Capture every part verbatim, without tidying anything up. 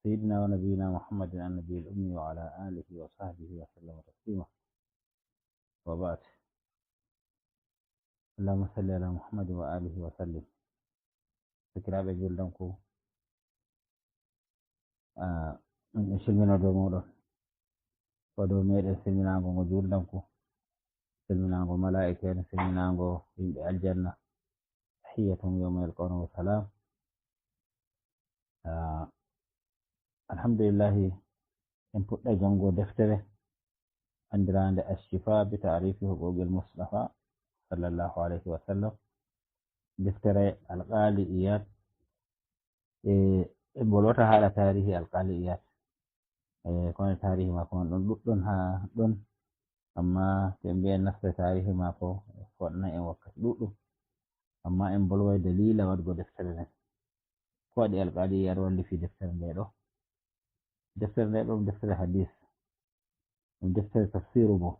سيدنا ونبينا محمد النبي الأمي وعلى آله وصحبه وسلم تسليما. وبعد. اللهم صل على محمد وآله وسلم. Sakiraaɓe juldanku, ah, min ɗon silmino dow mooɗon. Ko dow meɗen silminaango ngo juldanku, silminaango malaa'ika'en, silminaango yimɓe aljanna. Tahiyyatuhum yawma yalqawnahu salam. Ah, alhamdulillahi, en puɗɗa janngo deftere anndiraande Ash-Shifa bi Ta'rifi Huquqil Mustafa sallallahu alayhi wa sallam. Deftere Alqaali Iyaad, e, en mbolwata haala taarihi Alqaali Iyaad. E, kono taarihi maako on ɗon ɗuɗɗon haa ɗon, amma to en mbiyan nasta taarihi maako, fotna en wakkati ɗuɗɗum. Amma en mbolway daliila waɗugo deftere nden. Ko waɗi Alqaali Iyaad wallifi deftere nde ɗo? Deftere nde ɗo ɗum deftere hadis. Ɗum deftere tafsiru bo.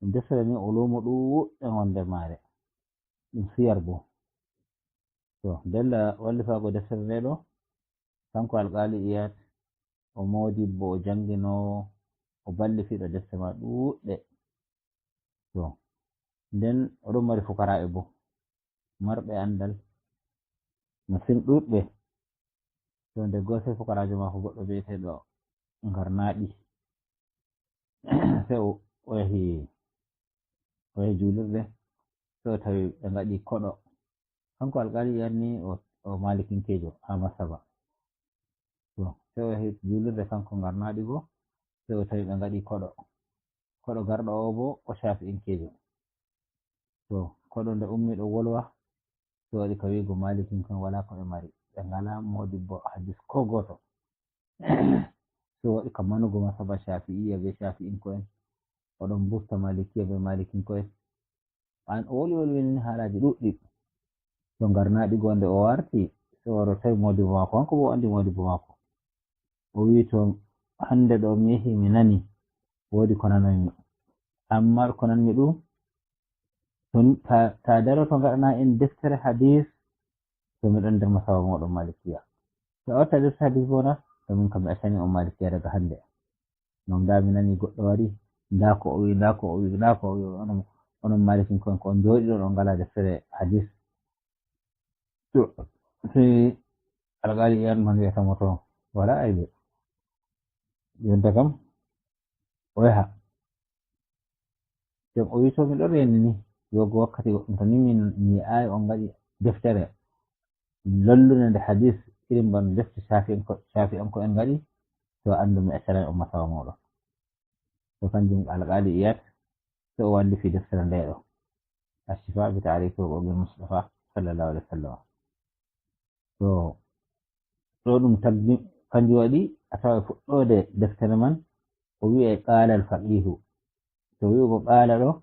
Ɗum deftere ni ulumu ɗuɗɗe ngon nder maare. Ɗum siyar bo. To, dalla wallifaago deftere nde ɗo, kanko Alqaali Iyaad, o moodibbo, o jannginoowo, o ballifiiɗo defte ma ɗuɗɗe. To, nden o ɗon mari fukaraaɓe bo, marɓe anndal masin ɗuɗɓe. To, nde gooto fukaraajo maako goɗɗo bi'eteeɗo Ngarnaaɗi. Sey o, o yahi, o yahi juulirde, sey o tawi ɓe ngaɗi koɗo. Kanko Alqaali Iyaad ni o, o maalikinkeejo haa masaba. To, sey o yahi juulirde kanko Ngarnaaɗi go, sey o tawi ɓe ngaɗi koɗo. Koɗo garɗo o bo, o caafi'inkeejo. To, koɗo nde ummi ɗo wolwa, sey waɗi ka wi'ugo maalikinko'en walaa ko ɓe mari. Ɓe ngalaa moodibbo hadis koo gooto. Sey waɗi ka manugo masaba Caafi'iyya bee Caafi'inko'en. O ɗon burta Maalikiya bee Maalikinko'en. An o woli woli woni haalaaji ɗuɗɗi. To Ngarnaaɗi go nde o warti, sey o wari o tawi moodibbo maako, kanko bo o anndi moodibbo maako. O wi'i, "To hannde ɗo mi yehi mi nani, woodi ko nananmi. Amma ko nanmi ɗum, to, ta, ta daroto ngaɗana en deftere hadis, to mi ɗon nder masaba mooɗon Maalikiya. To a watta deftere hadis bo na, to min kam mi accani on Maalikiya daga hannde. Non ndaa mi nani goɗɗo wari, ndaa ko o wi'i, ndaa ko o wi'i, ndaa ko o wi'i, onon, onon Maalikinko'en ko on njooɗiɗon on ngalaa deftere hadis." To, sey Alqaali Iyaad man wi'ata mo, "To, walaa aybe. Jonta kam, o yaha." Nden o wi'i, "To, mi ɗon reeni ni, yogo wakkati goɗɗum, to ni min, mi yi'aay on ngaɗi deftere lallunde nde hadis, irin bana defte Caafi'en ko, Caafi'en ko en ngaɗi, to, anndu mi accanan on masaba mooɗon." To, kanjum Alqaali Iyaad, to o wallifi deftere nde ɗo, Ash-Shifa bi Ta'rifi Huquqil Mustafa sallallahu alaihi wasallam. To, ɗo ɗum taggi, kanjum waɗi a tawa fuɗɗoode deftere man, o wi'e qaala al-faqihu. To wi'ugo qaala ɗo,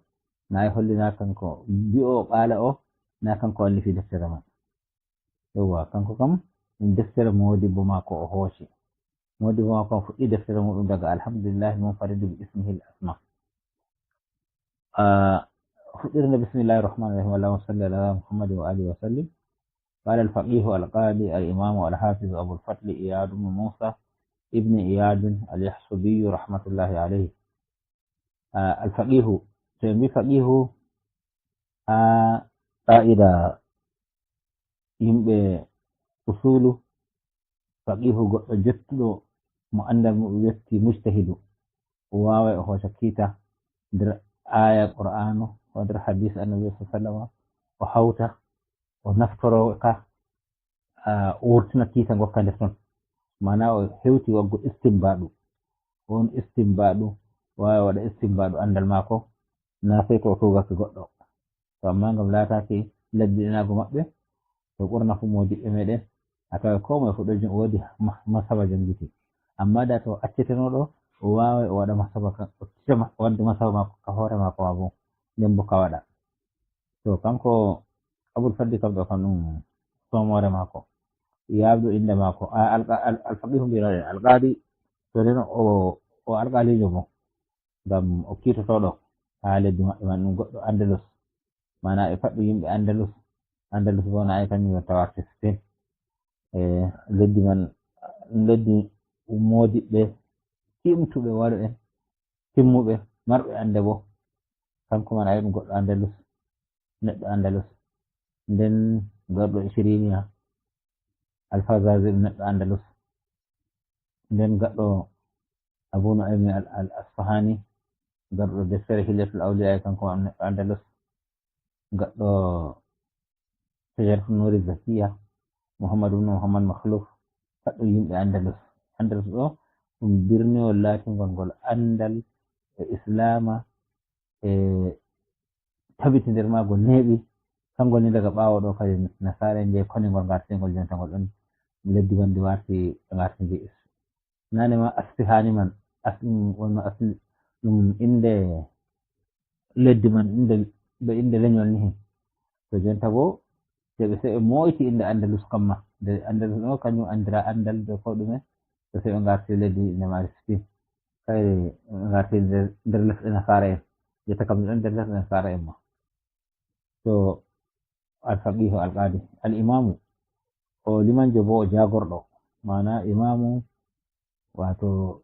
na e hollina kanko, bi'o qaala o, na kanko wallifi deftere man. Yawwa, kanko kam, ɗum deftere moodibbo maako o hooci. Moodibbo maako o fuɗɗi deftere muɗum daga Alhamdulillahi Munfaridi bi Ismihil Asma. Ah, fuɗɗirde, Bismillahir Rahmanir Rahim. Allahumma salli ala Muhammadin wa alihi wa sallim. قال الفقيه القاضي الإمام الحافظ أبو الفضل إياد بن موسى ابن إياد اليحصبي رحمة الله عليه. Ah, al-faqihu, to en mbi faqihu, haa qaa'ida yimɓe usulu, faqihu goɗɗo jottuɗo mo anndal mum yotti mujtahidu. O waaway o hooca kiita nder aaya Qur'aanu, ko nder hadiis Annabi sallallahu alaihi wasallam, o hawta, o naftoro ka, ah, o wurtina kiita ngokka nder ton. Maana o hewti waggo istinbaadu. On istinbaadu, waawa waɗa istinbaadu anndal maako, na sey to o tuugake goɗɗo. To amma ngam laataaki labbiɗinaago maɓɓe, to ɓurna fuu moodiɓɓe meɗen, a taway koo moye fuu ɗo jan-, woodi ma-, masaba janngiti. Amma da to acceteno ɗo, o waaway o waɗa masaba ka, o tija ma-, o wadda masaba maako ka hoore maako maa bo, nden bo ka waɗa. To kanko Abul Fadli kam ɗo kam ɗum soomoore maako. Yaabdu innde maako, a, al-, al-, al-faqihu mbiyanoɗen, alqaadi, to nden o, o alqaaliijo mo. Ngam o kiitotooɗo haa leddi maɓɓe man, ɗum goɗɗo Andalus. Maana ɓe pat ɗum yimɓe Andalus. Andalus bo na ay kanjum woni tawa Spain. E, leddi man, ɗum leddi moodiɓɓe, timtuɓe waɗo en, timmuɓe, marɓe annde bo. Kanko man a yi'an goɗɗo Andalus, neɗɗo Andalus. Nden garɗo Ishiriniya, Alfazazi, ɗum neɗɗo Andalus. Nden gaɗɗo Abu Nu'aymi al, al Asfahani, garɗo deftere Hilyatul Awliya, kanko man neɗɗo Andalus. Gaɗɗo Shajaratu Nuri Zakiya, Muhammad ibn Muhammad Makhluf, gaɗɗo yimɓe Andalus. Andalus ɗo, ɗum birniwol laatingol ngol anndal e Islaama, e tabiti nder maagol neeɓi. Kanngol ni daga ɓaawo ɗo kadi nasaara en njehi koni ngol ngarti ngol jonta ngol ɗon leddi wonndi warti ngarti ndi. Nane ma Asfihani man, as-, ɗum wonno asli, ɗum innde leddi man, innde, ɓe innde leñol ni. To jonta bo, se ɓe, se ɓe moyti innde Andalus kamma. Nde Andalus ɗo, kañum anndira anndal be ko ɗume, to se ɓe ngarti leddi inde maari Spain. Kayre ɓe ngarti nder, nder lesɗe nasaara en. Jetta kam ɗon nder lesɗe nasaara en ma. To Alfaqihu Alqaadi, al imaamu, o limanjo bo o jaagorɗo, maana imaamu, waato,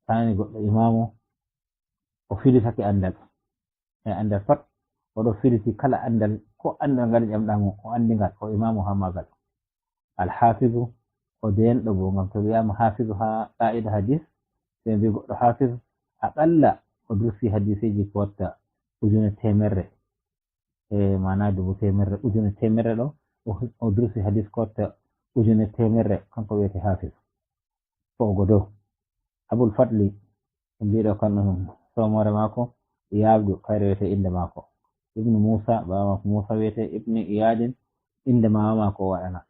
taani goɗɗo imaamu, o filitake anndal. E anndal pat, o ɗo filiti kala anndal, ko anndal ngal ƴamɗa mo, o anndi ngal, o imaamu haa maagal. Al haafizu, o deenɗo bo, ngam to wi'aama haafizu haa qaa'ida hadis, se mbi goɗɗo haafiz, aƙalla o dursi hadiseeji ko watta ujune teemerre. E maana dubu teemerre, ujune teemerre ɗo, o, o dursi hadis ko watta ujune teemerre, kanko wi'ete haafiz. Ko o godo. Abul Fadli, mbiɗo kan ɗum, soomore maako, Yabdu, kayre wiyete innde maako. Ibnu Muusa, baaba maako Muusa wiyete, Ibnu Iyadin, innde maama maako o waɗana.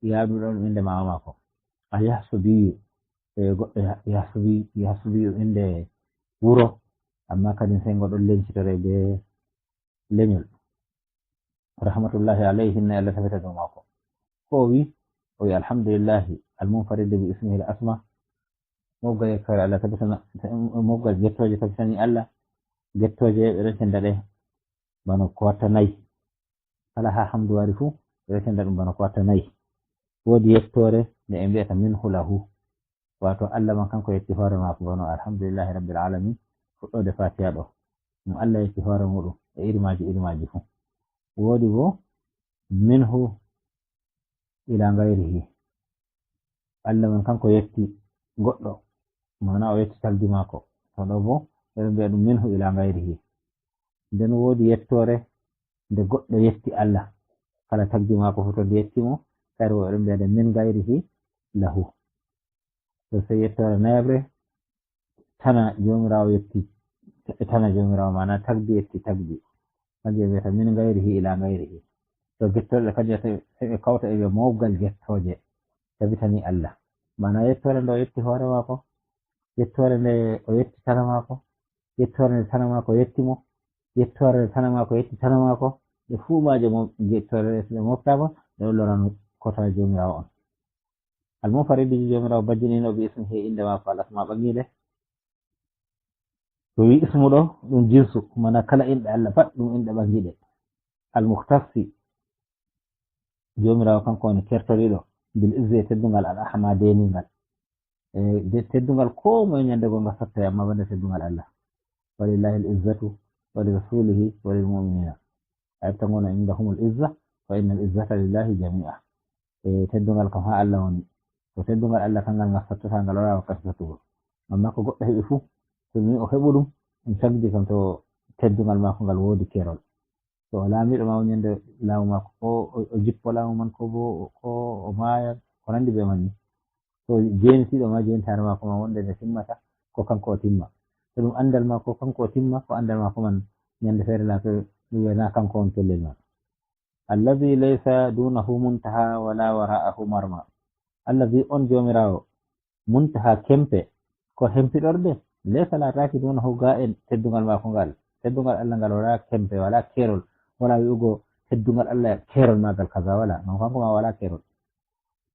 Yabdu ɗo ɗum innde maama maako. Al Yahsubiyu, e goɗɗo Yah-, Yahsubi-, Yahsubiyu innde wuro, amma kadi sey ngo ɗon lencitore be leñol. Rahmatullahi alayhi, hinne Allah tabita dow maako. Ko o wi? O wi, "Alhamdulillahi, al-munfaridi bi ismihi al-asma." Mofgal yettore Allah tabitana, mofgal yettooje tabitani Allah. Yettooje ɓe ɗon cenda ɗe bano ko watta nayi. Kala haa hamdu wari fuu, ɓe ɗon cenda ɗum bano ko watta nayi. Woodi yettore nde en mbi'ata minhu lahu. Waato Allah man kanko yetti hoore maako bano alhamdulillahi rabbil alamin, fuɗɗoode Fatiha ɗo. Ɗum Allah yetti hoore muuɗum e iri maaji, iri maaji fuu. Woodi bo minhu ila ngayrihi. Allah man kanko yetti goɗɗo, maana o yetti tagdi maako. To ɗo bo, ɓe ɗon mbi'a ɗum minhu ila ngayrihi. Nden woodi yettoore nde goɗɗo yetti Allah. Kala tagdi maako fuu to nde yetti mo, kadi o ɗon mbi'a nde min ngayrihi lahu. To sey yettoore nayaɓre, tana Joomiraawo yetti, e tana Joomiraawo, maana tagdi yetti tagdi. Kanjum ɓe mbiyata min ngayrihi ila ngayrihi. To gettoore kanjum sey, sey ɓe kawta e ɓe mofgal gettooje tabitani Allah. Maana yettoore nde o yetti hoore maako, yettoore nde o yetti tana maako, yettoore nde tana maako yetti mo, yettoore nde tana maako yetti tana maako, ɗe fuu maaje mo-, yettoore ɗe so ɗe moftaama, ɗe ɗon lorano kota Joomiraawo on. Almunfaridi, Joomiraawo bajjiniiɗo, bi ismihi, innde maako al asma ɓangiiɗe. To wi ismu ɗo, ɗum jinsu, mana kala inɗe Allah pat ɗum inɗe ɓangiiɗe. Almuhtasi, Joomiraawo kanko woni kertoriiɗo, bil izzi, e teddungal, al ahma, deeniingal. E de-, teddungal koo moye ñande goo ngal sottay, amma banda teddungal Allah. Walillahi al izzatu, wa li rasulihi, wa lil mu'minina. A ƴetta ngona indahumul izza, fa innal izzata lillahi jami'a. E teddungal kam haa Allah woni. To teddungal Allah kangal ngal sottata, ngal walaa wakkati sottugol. Amma ko goɗɗo heɓi fuu, to mi o heɓu ɗum, ɗum tagdi kam to teddungal maako ngal woodi keerol. To o laamiiɗo ma, o ñande laamu maako, ko o, o jippo laamu man, ko bo, ko o maaya, ko nandi be man ni. To jeenitiiɗo ma, jeenitaare maako ma wonde nde timmata, ko kanko o timma. To ɗum anndal ma, ko kanko o timma, ko anndal maako man ñande feere laatoto, ɗum wi'a na kanko on pellel ma. Allazi laysa dunahu muntaha wala wara'ahu marma. Allazi, on Joomiraawo, muntaha, kempe, ko hempiɗorde, laysa, laataaki, dunahu, ga'en teddungal maako ngal. Teddungal Allah ngal walaa kempe, walaa keerol, walaa wi'ugo teddungal Allah keerol maagal kaza, walaa. Ngam kanko ma walaa keerol.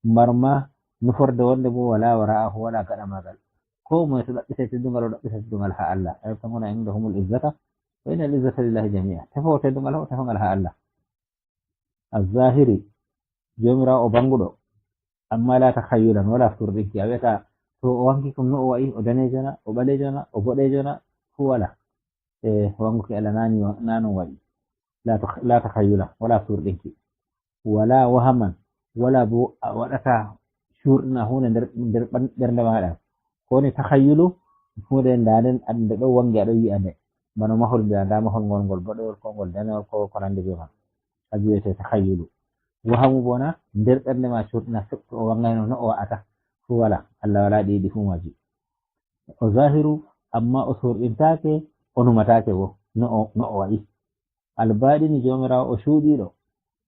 Marma, nuforde wonde bo walaa wara'ahu, walaa gaɗa maagal. Koo moye to ɗaɓɓitay teddungal, o ɗaɓɓita teddungal haa Allah. A ƴetta ngona indahumul izzata, fa innal izzata lillahi jami'a. Tefoowo teddungal, o tefa ngal haa Allah. Azzahiri, Joomiraawo o bannguɗo, amma laa takhayyulan, walaa surɗinki. A wi'ata To o wanki kam no o wa'i, o danejo na, o ɓalejo na, o boɗejo na, fuu wala. E wanguki Allah na ni wa-, na non wa'i. La ta-, la takhayyula, wala surɗinki. Wala wahaman, wala bo a waɗata surɗina hunde nder, nder ɓan-, ɓernde maɗa. Ko woni takhayyulu? Hunde nda nden, nde ɗo wangi, aɗo yi'a nde. Bano mahol, mbi'a nda mahol ngol, ngol boɗewol, ko ngol danewol, ko ko nandi be man. Kanjum wiyete takhayyulu. Wahamu bo na nder ɓernde ma surɗina, to o wangayno no o wa'ata. Fuu wala, Allah wala ɗi, ɗi fuu maji. O zahiru, amma o surɗintake, o numatake bo, no o, no o wa'i. Albaɗini, Jawmiraawo o cuuɗiiɗo,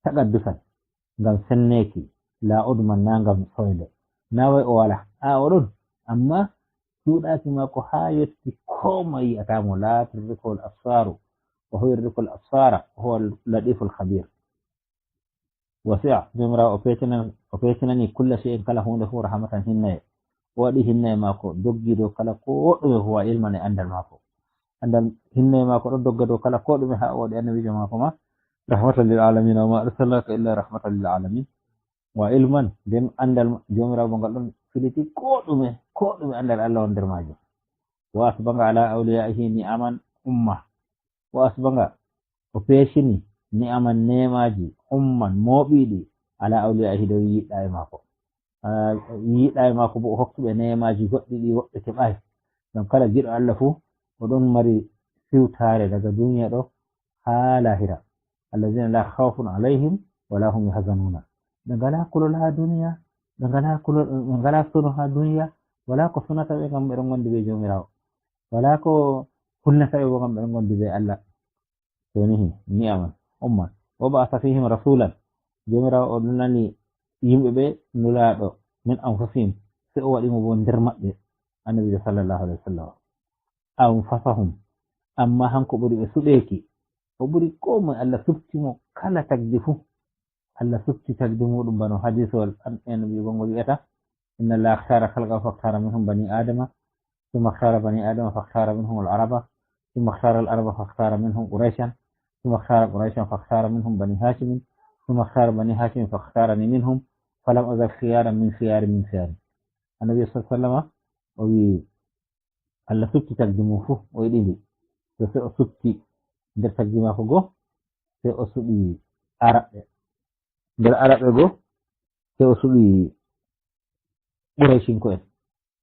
taqaddusan, ngam senneeki, la udman, na ngam soyde. Na way o wala, a, o ɗon, amma cuuɗaaki maako haa yotti koo moye yi'ata mo, la tudrikuhul absaru, wa huwa yudrikul absara, wa huwa latiful khabir. Wasi'a, Jawmiraawo o peetinani, o peetinani kulla shay'in, kala huunde fuu, rahmatan, hinnaye. O waɗi hinnaye maako doggi dow kala koo ɗume fuu, wa ilman, e anndal maako. Anndal, hinnaye maako ɗon dogga dow kala koo ɗume, haa o waɗi annabiijo maako ma rahmatan lil alamina, wa ma arsalnaka illa rahmatan lil alamin. Wa ilman, nden anndal ma-, Jawmiraawo bo ngal ɗon filiti koo ɗume, koo ɗume anndal Allah won nder maajum. Wa asbaga ala awliyaihi ni'aman umma. Wa asbaga, o peesini, ni'aman, neemaaji, umman, mooɓiiɗi, ala awliyaihi, dow yiɗɗaaɓe maako. Ah, yiɗɗaaɓe maako bo o hokki ɓe neemaaji goɗɗi ɗi woɓɓe keɓaay. Ngam kala giɗo Allah fuu, o ɗon mari siwtaare daga duniya ɗo haa lahira. Allazina la khawfun alayhim wa la hum yahzanuna. Ɓe ngalaa kulol haa duniya, ɓe ngalaa kulol, ɓe ngalaa sunu haa duniya, walaa ko sunata ɓe ngam ɓe ɗon ngondi bee Jawmiraawo. Walaa ko hulnata ɓe bo ngam ɓe ɗon ngondi bee Allah. Jooni hi, ni'aman, umman. Wa ba'atha fihim rasulan. Jawmiraawo o ɗonani yimɓe ɓe nulaaɗo, min anfusihim, sey o waɗi mo bo nder maɓɓe, Annabiijo sallallahu alayhi wa sallam. Anfasahum, amma hanko ɓuri ɓe suɓeeki. O ɓuri koo moye, Allah suɓti mo kala tagdi fuu. Allah suɓti tagdi muuɗum bano hadiisowol an-, Annabiijo gonngol wi'ata, inna Allah ikhtara khalqahu fakhtara minhum bani Adama, thumma ikhtara bani Adama fakhtara minhum al-Araba, thumma ikhtara al-Araba fakhtara minhum Qurayshan, thumma ikhtara Qurayshan fakhtara minhum bani Hashimin, thumma ikhtara bani Hashimin fakhtarani minhum, falam azal khiyaran min khiyarin min khiyarin. Annabi sallallahu alayhi wa sallam o wi'i, Allah suɓti tagdi mum fuu, o yiɗi ndi. To sey o suɓti nder tagdi maako goo, sey o suɓi Araɓɓe. Nder Araɓɓe goo, sey o suɓi Qurayshinko'en.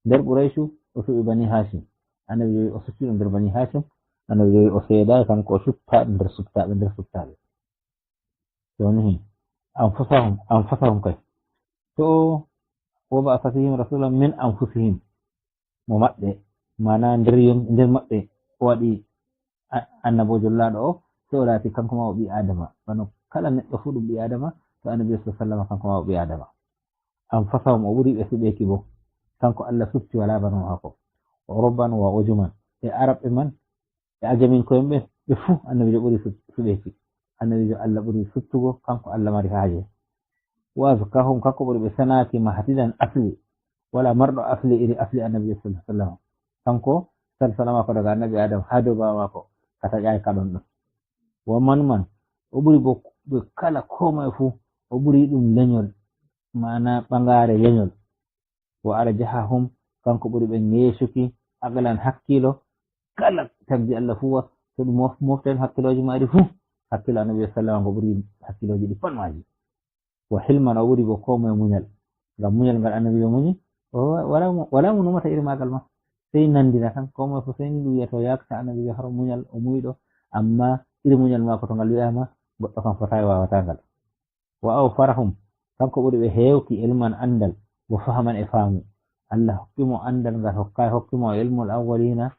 Nder Qurayshu, o suɓi Bani Hashim. Annabi wi'i o suɓti ɗum nder Bani Hashim. Annabi wi'i o seedaay, kanko o suɓta nder suɓtaaɓe, nder suɓtaaɓe. Jooni hi, anfusahum, anfusahum kay. To o, wa ba'atha fihim rasulan min anfusihim. Mo maɓɓe, maana nder yon-, nder maɓɓe o waɗi a-, annaboojo laaɗo o, sey o laati kanko ma o ɓii Aadama. Bano kala neɗɗo fuu ɗum ɓii Aadama, to Annabi sallallahu alaihi wasallam kanko ma o ɓii Aadama. Anfusahum, o ɓuri ɓe suɓeeki bo. Kanko Allah suɓti, walaa bano maako. Urban wa ujuman. E Arabɓe man, e Ajaminko'en ɓe, ɓe fuu Annabiijo ɓuri su-, suɓeeki. Annabiijo Allah ɓuri suɓtugo, kanko Allah mari haaje. Wa azkahum, kanko ɓuri ɓe sanaaki mahtidan asli. Walaa marɗo asli iri asli Annabiijo sallallahu alaihi wasallam. Kanko salsala maako daga Annabi Adam haa dow baaba maako, ka taƴaay ka ɗon ɗon. Wa manman, o ɓuri bo ɓe kala koo moye fuu, o ɓuri ɗum lenyol, maana ɓangaare lenyol. Wa arjahahum, kanko ɓuri ɓe ngeesuki, aqlan, hakkiilo, kala tagdi Allah fuu wa, to ɗum mof-, moften hakkiilooji maari fuu, hakkiilo Annabi sallallahu alaihi wasallam ko ɓuri hakkiilooji ɗi pat maaji. Wa hilman, o ɓuri bo koo moye munyal. Ngam munyal ngal Annabi o munyi, o wa-, wala mo, wala mo numata iri maagal ma. Sey nandina tan, koo moye fuu sey ni ɗum wi'ata o yaakata Annabi har o munyal, o muyɗo, amma iri munyal maako to ngal wi'aama, goɗɗo kam fotaay waawataa ngal. Wa awfarahum, kanko ɓuri ɓe heewki ilman anndal, wa fahaman e faamu. Allah hokki mo anndal ngal hokkaay, hokki mo ilmul awwalina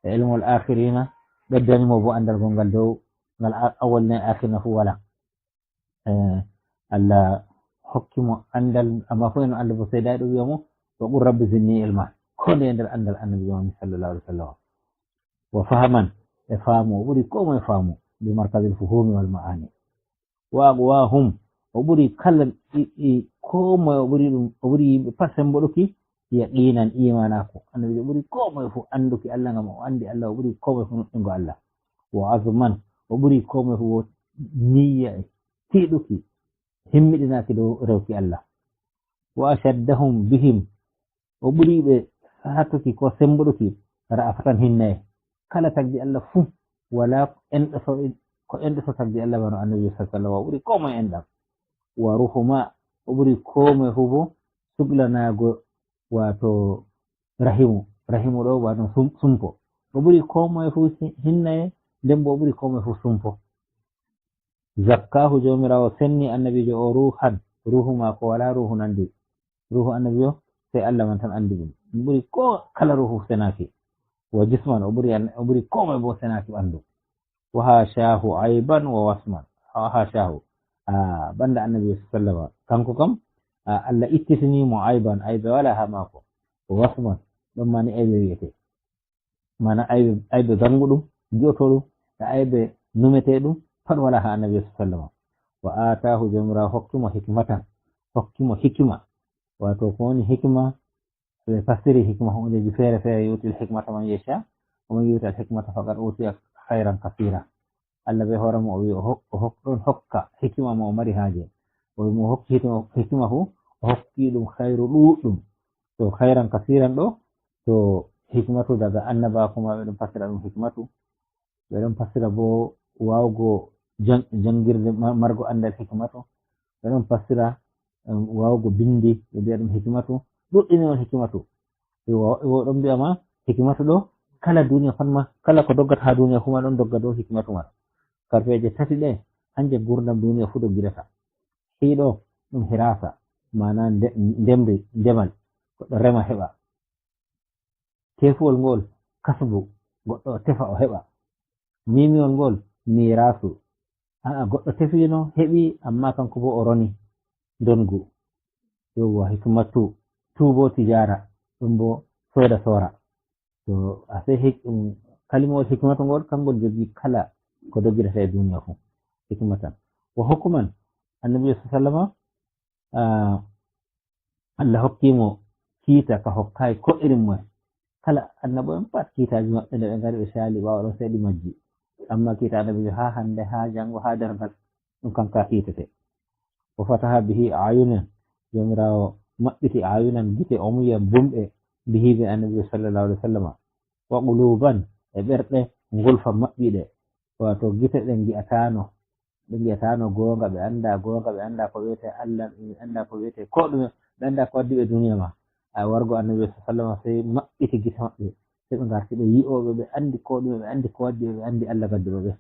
e ilmul akhirina, ɓeddani mo bo anndal gongal dow ngal a-, awwalina e akhirina fuu wala. Eh, Allah hokki mo anndal, amma fuu en Allah bo seedaay ɗo wi'a mo, wa qul rabbi zidni ilma. Ko nde nder anndal Annabi on sallallahu alaihi wasallam. Wa fahaman e faamu, o ɓuri koo moye faamu, bi markazil fuhumi wal ma'ani. Wa aqwahum, o ɓuri kala i, i, koo moye o ɓuri ɗum, o ɓuri yimɓe pat semboɗuki, yaqinan, imanaaku. Annabiijo ɓuri koo moye fuu annduki Allah, ngam o anndi Allah, o ɓuri koo moye fuu nuɗɗingo Allah. Wa azman, o ɓuri koo moye fuu niyya e tiiɗuki, himmiɗinaaki dow rewki Allah. Wa ashaddahum bihim, o ɓuri ɓe hattuki ko sembuɗuki, ra'afatan hinnaye. Kala tagdi Allah fuu, wala enɗoto, ko enɗoto tagdi Allah bano Annabi sallallahu alaihi wasallam, o ɓuri ko moye enɗam. Wa ruhuma, o ɓuri ko moye fuu bo suglanaago, wato rahimu, rahimu ɗo wato sum-, sumpo. O ɓuri ko moye fuu si-, hinnaye, nden bo o ɓuri ko moye fuu sumpo. Zakkahu, Jawmiraawo senni Annabiijo o ruhan, ruhu maako wala ruhu nandi. Ruhu Annabiijo sai Allah man tan andi ɗum. Ɗum ɓuri ko kala ruhu senaki. Wa jisman, o ɓuri an-, o ɓuri ko moye bo senaki ɓandu. Wa hashahu aiban wa wasman. Wa hashahu. Ah, banda Annabi sallama. Kanko kam, ah, Allah ittitini mo aiban, aibe wala ha maako. Wa wasman. Ɗon mani aibe wi'ete. Mana aibe, aibe zanguɗum, gi'otoɗum, e aibe numeteɗum, pat wala ha Annabi sallama. Wa atahu, Jawmiraawo hokki mo hikmatan. Hokki mo hikima. Wato ko woni hikima? Ɓe fassiri hikma hundeji fere-fere, yu'til hikmata man yasha, wa man yu'tal hikmata faqad utiya khairan kathira. Allah be hoore mo o wi o hok-, o hok-, ɗon hokka hikima mo o mari haaje. O wi mo o hokki hikima, hikima fu, o hokki ɗum khairu ɗuɗɗum. To khairan kasiran ɗo, to hikmatu daga annabaaku ma ɓe ɗon fassira ɗum hikmatu. Ɓe ɗon fassira bo wawugo jan-, jangirde ma-, margo andal hikmatu. Ɓe ɗon fassira, em, wawugo bindi, ɓe mbi'a ɗum hikmatu. Ɗuɗɗini on hikmatu. E wo-, e wo ɗon mbi'a ma, hikmatu ɗo, kala duniya pat ma, kala ko doggata ha duniya fu ma ɗon dogga dow hikmatu man. Karfeeje tati ɗe, hanje gurdam duniya fu doggirata. Ɗiɗo, ɗum hirasa, maana nde-, ndemri, ndemal, goɗɗo rema heɓa. Tefuwol ngol, kasbu, goɗɗo o tefa o heɓa. Mimiwol ngol, mirasu. A'a, goɗɗo tefino, heɓi, amma kanko bo o roni ndongu. Yowwa, hikmatu, tuubo tijara, ɗum bo soda sora. To a sai hik-, um, kalimawol hikmatu ngol, kangol jogi kala ko dogirata e duniya fu. Hikmatan. Wa hukuman, Annabi sallallahu alaihi wasallama, ah, Allah hokki mo kiita ka hokkaay ko irin moye. Kala annabo'en pat kiitaaji maɓɓe nde ɓe ngari ɓe caali ɓaawo ɗon sai ɗi majji. Amma kiita Annabiijo haa hande, haa jango, haa darngal, ɗum kanka kiitete. Wa fataha bihi ayunan, Jawmiraawo maɓɓiti ayunan gite, umyan bumɗe, bihi be Annabiijo sallallahu alaihi wasallama. Wa quluban, e ɓerɗe ngulfa maɓɓiɗe, wato gite ɗe ngi'ataano, ɓe ngi'ataano goonga, ɓe annda goonga, ɓe annda ko wi'ete Allah, ɓe annda ko wi'ete ko ɗume, ɓe annda ko waddi ɓe duniya ma. A wargo Annabi sallallahu alaihi wasallam sai maɓɓiti gite maɓɓe, sai ɓe ngarti ɓe yi'ooɓe, ɓe anndi ko ɗume, ɓe anndi ko waddi ɓe, ɓe anndi Allah gadduɗo ɓe.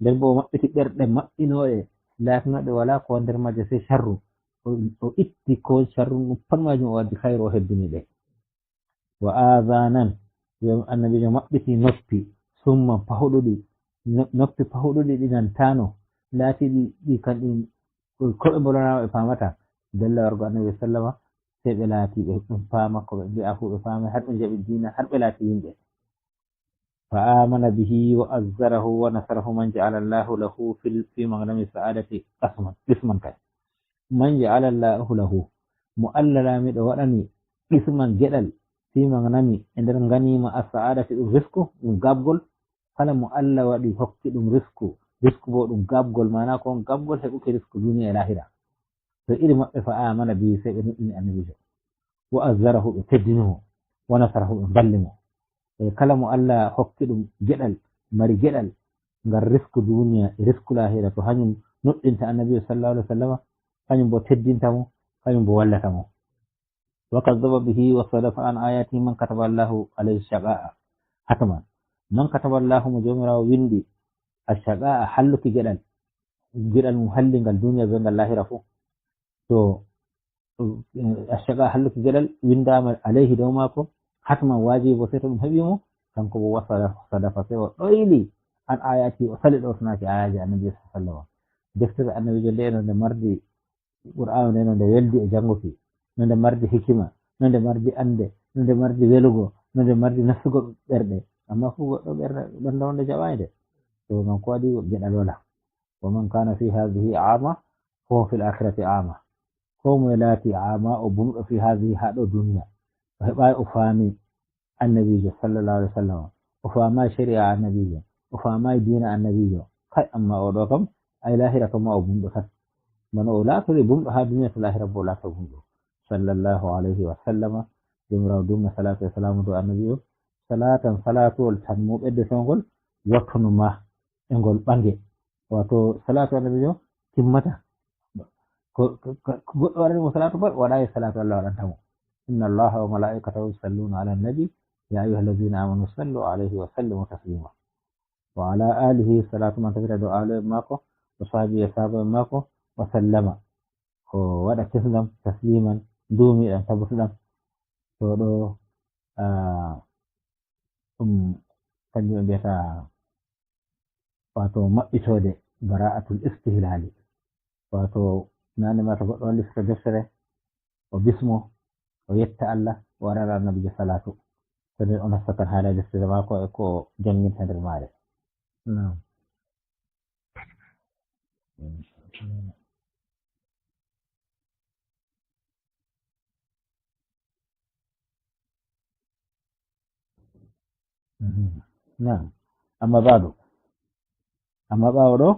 Nden bo o maɓɓiti ɓerɗe maɓɓinooɗe, laatinooɗe wala ko nder maaje sai sharru. O, o itti ko sharru ɗum pat maajum, o waddi khairu, o hebbini ɗe. Wa azanan, yo Annabiijo maɓɓiti noppi, summan pahuɗuɗi, no-, noppi pahuɗuɗi ɗi nantaano, laatiɗi ɗi kanɗum ko ɓe mbolanaama ɓe paamata. Dalla wargo Annabi sallama, sai ɓe laati ɓe ɗum paama, ko ɓe mbi'a fu ɓe paamai, har ɓe njaɓi diina, har ɓe laati yimɓe. Fa amana bihi wa azzarahu wa nasarahu man ja'ala Allahu lahu fil, fi maghnami sa'adati qisman, qisman kay. Man ja'ala Allahu lahu, mo Allah laamiɗo waɗani qisman geɗal, fi maghnami, e nder ganima, as-sa'adati, ɗum risku, ɗum gaɓgol. Kala mo Allah waɗi hokki ɗum risku, risku bo ɗum gaɓgol, maana ko on gaɓgol heɓuki risku duniya e lahira. To iri maɓɓe fa amana bihi, sai ɓe nuɗɗini Annabiijo. Wa azzarahu, ɓe teddini mo, wa nasarahu, ɓe mballi mo. E kala mo Allah hokki ɗum geɗal, mari geɗal, ngal risku duniya e risku lahira, to hanyum nuɗɗinta Annabi sallallahu alaihi wasallam, hanyum bo teddinta mo, hanyum bo wallata mo. Wa kazzaba bihi wa sadafa an ayatihi man kataba Allahu alayhi shaqa'a. Hatman. Man kataba Allahu, mo Jawmiraawo windi, ash-shaqa'a, halluki geɗal. Geɗal mum halli ngal duniya be ngal lahira fu. To, eh, ash-shaqa'a, halluki geɗal, windaama alayhi, dow maako, hatman, waajibi bo, sey to ɗum heɓi mo, kanko bo wa sada-, sadafa, sey o ɗoyli an ayati, o sali ɗowtanaaki ayaaji Annabi sallallahu alaihi wasallam. Deftere Annabiijo nde no nde mardi, Qur'aanu nde no nde weldi e jannguki, no nde mardi hikima, no nde mardi annde, no nde mardi welugo, no nde mardi nastugo ɓerɗe. Amma fu goɗɗo ɓernde, ɓernde wonde jaɓaande. To, ngam ko waɗi geɗal wala. Wa man kana fi hadhihi a'ma, fa huwa fil akhirati a'ma. Ko moye laati a'ma, o bumɗo, fi hadhihi, haa ɗo duniya. O heɓaay o faami Annabiijo sallallahu alaihi wasallam. O faamaay shari'a Annabiijo. O faamaay diina Annabiijo. Kay, amma o ɗo kam, ay lahira kam ma o bumɗo tan. Bana o laatori bumɗo haa duniya, to lahira bo o laato bumɗo. Sallallahu alaihi wasallama. Joomiraawo duumna salaatu e salaamu dow annabi o, salaatan, salaatuwol tan mo ɓeddotongol, wattuno ma e ngol ɓange. Wato salaatu annabi o timmata. Ko, ko, ko, ko goɗɗo waɗani mo salaatu mbaɗa, waɗa e salaatu Allah waɗanta mo. Inna Allaha wa malaikatahu yusalluna ala nabi, ya ayyuha allazina amanu sallu alayhi wa sallimu taslima. Wa ala alihi, salaatu man tabbita dow aalo en maako, wa sahbihi e sahaaba en maako, wa sallama. Ko waɗa kisndam, tasliman, duumiɗam, tabbatuɗam. To ɗo, ah, ɗum kanjum ɓe mbiyata, wato maɓɓitoode bara'atul istihlali. Wato nane ma to goɗɗo wallifta deftere, o bismo, o yetta Allah, o waɗana annabijo salatu. Ko nden o nasta tan haala deftere maako e ko o jannginta nder maare. Naam. Mhm. Naam. Amma ba'du. Amma ɓaawo ɗo,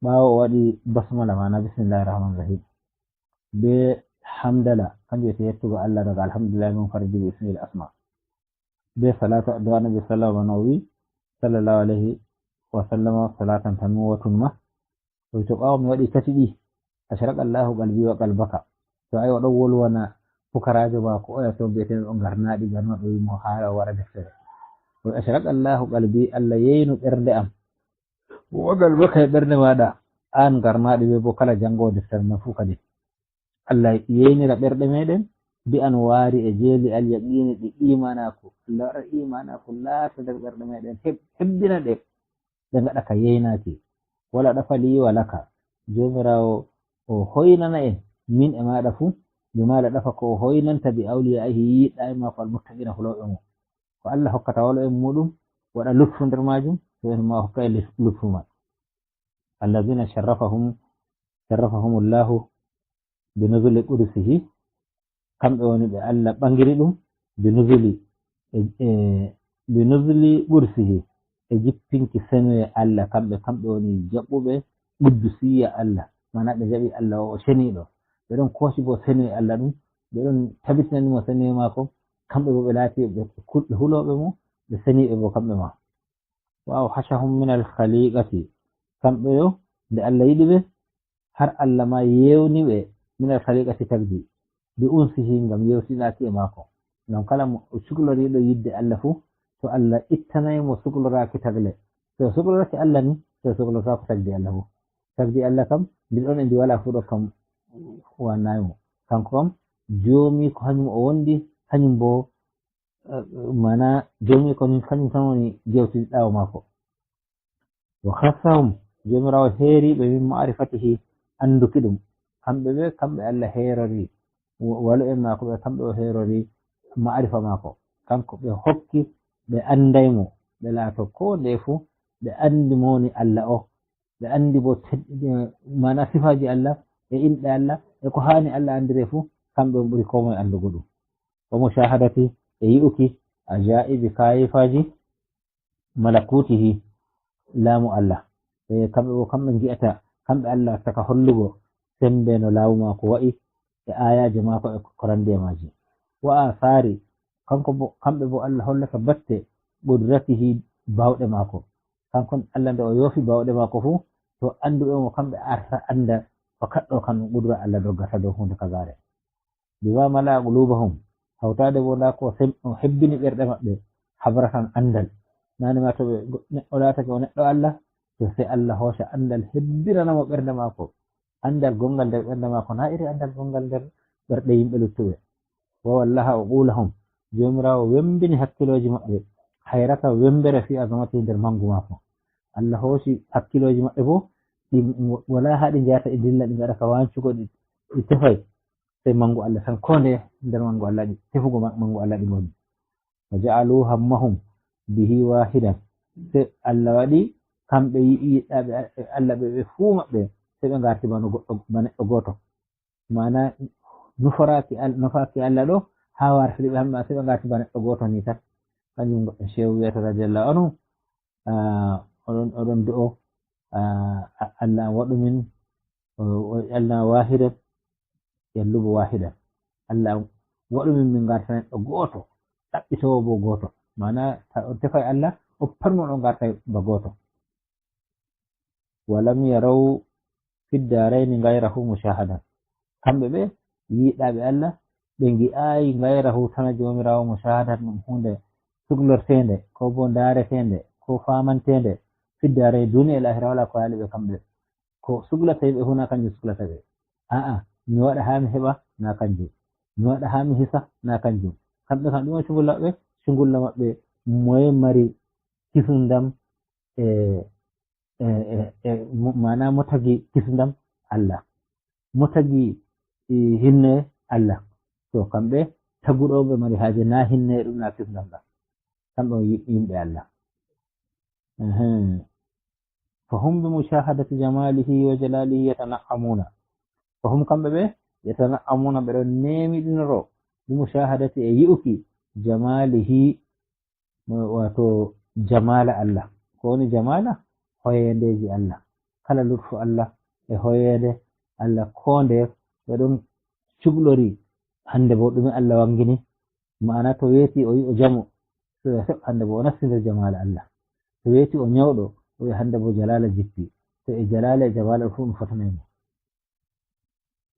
ɓaawo o waɗi basmala, maana bismillahir rahmanir rahim. Be hamdala, kanjum wiyete yettugo Allah daga alhamdulillah munfaridi bi ismil asma. Be salatu addu'a nabi sallama no o wi, sallallahu alayhi wa sallama, salatan tanmu wa tunma. O wi, to ɓaawo mi waɗi tati ɗi, ashraqa Allahu qalbi wa qalbaka. To ay o ɗon wolwana pukaraajo maako oya to bi'eteeɗo Ngarnaaɗi, Ngarnaaɗo wi mo haala o waɗa deftere. O wi, ashraqa Allahu qalbi, Allah yeyno ɓernde am. Wa qalbaka e ɓernde maaɗa, aan Ngarnaaɗi wi bo kala janngoowo deftere ma fuu kadi. Allah yeynira ɓerɗe meɗen, mbi'an waari e jeeli al yaqini ɗi imanaaku. Allah waɗa imanaaku laata nder ɓerɗe meɗen, heb-, hebbina ɗe, ɗe ngaɗa ka yeynaaki. Wala ɗafa li wa laka. Joomiraawo o hoynana en, min e maaɗa fuu, bi ma la ɗafa ko o hoynanta bi awliyaihi yiɗɗaaɓe maako al muttaqina hulooɓe mo. Ko Allah hokkata walo en muɗum, waɗa lutfu nder maajum, to en ma o hokka en lif-, lutfu man. Allazina sharrafahum, sharrafahumullahu bi nuzuli qudsihi, kamɓe woni ɓe Allah ɓangiri ɗum, bi nuzuli, e, e, bi nuzuli qudsihi, e jippinki senuye Allah, kamɓe, kamɓe woni jaɓɓuɓe qudusiyya Allah, maana ɓe jaɓi Allah o, o seniiɗo. Ɓe ɗon koosi bo senuye Allah ɗum, ɓe ɗon tabitinani mo senuye maako, kamɓe bo ɓe laati ɓe kul-, hulooɓe mo, ɓe seniiɓe bo kamɓe ma. Wa awhashahum min al khaliqati, kamɓe yo, nde Allah yiɗi ɓe, har Allah ma yewni ɓe min al khaliqati tagdi, bi unsihi, ngam yewtinaaki e maako. Ngam kala mo sukloriiɗo yidde Allah fuu, to Allah ittanay mo sukloraaki tagle. To suklorake Allah ni, to sukloraako tagdi Allah fuu. Tagdi Allah kam, ndi ɗon e ndi walaa fuu ɗo kam wannaay mo. Kanko kam, joomi ko hanyum o wondi, hanyum bo, eh, mana joomi ko ni hanyum tan woni jewtiɗo ɓaawo maako. Wa khassahum, Joomiraawo heeri ɓe min ma'rifatihi, annduki ɗum. Kamɓe ɓe, kamɓe Allah heerori, wa-, walo en maako ɓe, kamɓe o heerori ma'rifa maako. Kanko ɓe hokki, ɓe anday mo, ɓe laato ko ndeye fuu, ɓe andi mo woni Allah o. Ɓe andi bo ted-, eh, maana sifaaji Allah, e inɗe Allah, e ko haani Allah andire fuu, kamɓe on ɓuri koo moye andugo ɗum. Wa mushahadati, e yi'uki, ajaibi, kayifaaji, malakutihi, laamu Allah. E kamɓe bo, kamɓe ngi'ata, kamɓe Allah watta ka hollugo sembe no laamu maako wa'i, e ayaaje maako e ko randi e maaji. Wa asari, kanko bo, kamɓe bo Allah hollata batte qudratihi, bawɗe maako. Kanko Allah nde o yoofi bawɗe maako fuu, to annduɓe mo kamɓe arta annda ko kaɗɗo kan qudra Allah doggata dow huunde kazare. Bima mala qulubahum, hawtaade bo ndaa ko sem-, o hebbini ɓerɗe maɓɓe, habratan anndal. Nane ma to ɓe go-, neɗɗo laatake o neɗɗo Allah, to sey Allah hooca anndal hebbinana mo ɓernde maako. Anndal gonngal nder ɓernde maako na iri anndal gonngal nder ɓerɗe yimɓe luttuɓe. Wa wallaha uqulahum, Joomiraawo wembini hakkilooji maɓɓe, hayrata wembere fi azamati nder manngu maako. Allah hooci hakkilooji maɓɓe bo, ɗi walaa haa ɗi njahata ɗi ndilla ɗi ngaɗa ka waancugo ɗi, ɗi tefay. Sey manngu Allah tan, koo ndeye nder manngu Allah ɗi, tefugo ma-, manngu Allah ɗi ngoni. Wa ja'alu hammahum bihi wahidan. Sey Allah waɗi kamɓe yiɗi yiɗɗaaɓe Allah ɓe, ɓe fuu maɓɓe, sey ɓe ngarti bano goɗɗo, ba neɗɗo gooto. Maana nuforaaki Al-, nufaaki Allah ɗo, haa wartiri ɓe hamɓe, sey ɓe ngarti ba neɗɗo gooto ni tan. Kanjum goɗɗo Shehu wiyata radiyallahu anhu, ah, oɗon, oɗon do'o, ah, Allah waɗu min, o, o, Allah wahidan, yallubu wahidan. Allah Waɗu min min ngarta neɗɗo gooto, ɗaɓɓitoowo bo gooto. Maana, ta on tefa e Allah, on pat mon on ngarta ba gooto. Walam yaraw fiddarayni gayrahu mushahadan. Kamɓe ɓe yiɗaaɓe Allah, ɓe ngi'aayi gayrahu tana Joomiraawo mushahadan ɗum huunde suklorteende, ko bo ndaareteende, ko faamanteende, fiddaray duniya e lahira wala ko yaali ɓe kamɓe. Ko suklata ɓe huna kanjum suklata ɓe. A'a, mi waɗa haa mi heɓa na kanjum. Mi waɗa haa mi hisa na kanjum. Kamɓe kam ɗum cungulla maɓɓe, cungulla maɓɓe moye mari kisundam e, e, e, e mo-, maana mo tagi kisundam Allah. Mo tagi, e, hinne Allah. To kamɓe taguɗo ɓe mari haaje na hinne ɗum na kisundam ɗam. Kamɓe on yi-, yimɓe Allah. Ehe. Fahum bi mushahadati jamalihi wa jalalihi yatana'amuna. Fahum kamɓe ɓe yatana'amuna ɓe ɗon nemiɗinoro bi mushahadati e yi'uki jamalihi, wato jamala Allah. Ko woni jamala? Hoyendeji Allah. Kala lutfu Allah e hoyende Allah ko nde ɓe ɗon cuklori hande bo ɗume Allah wangini. Maana to weeti o yi'o jamo, to ya heɓ hande bo o nasti nder jamala Allah. To weeti o nyawɗo, o wi'a hande bo jalala jippi. To e jalala e jamala fu ɗum fotanay mo.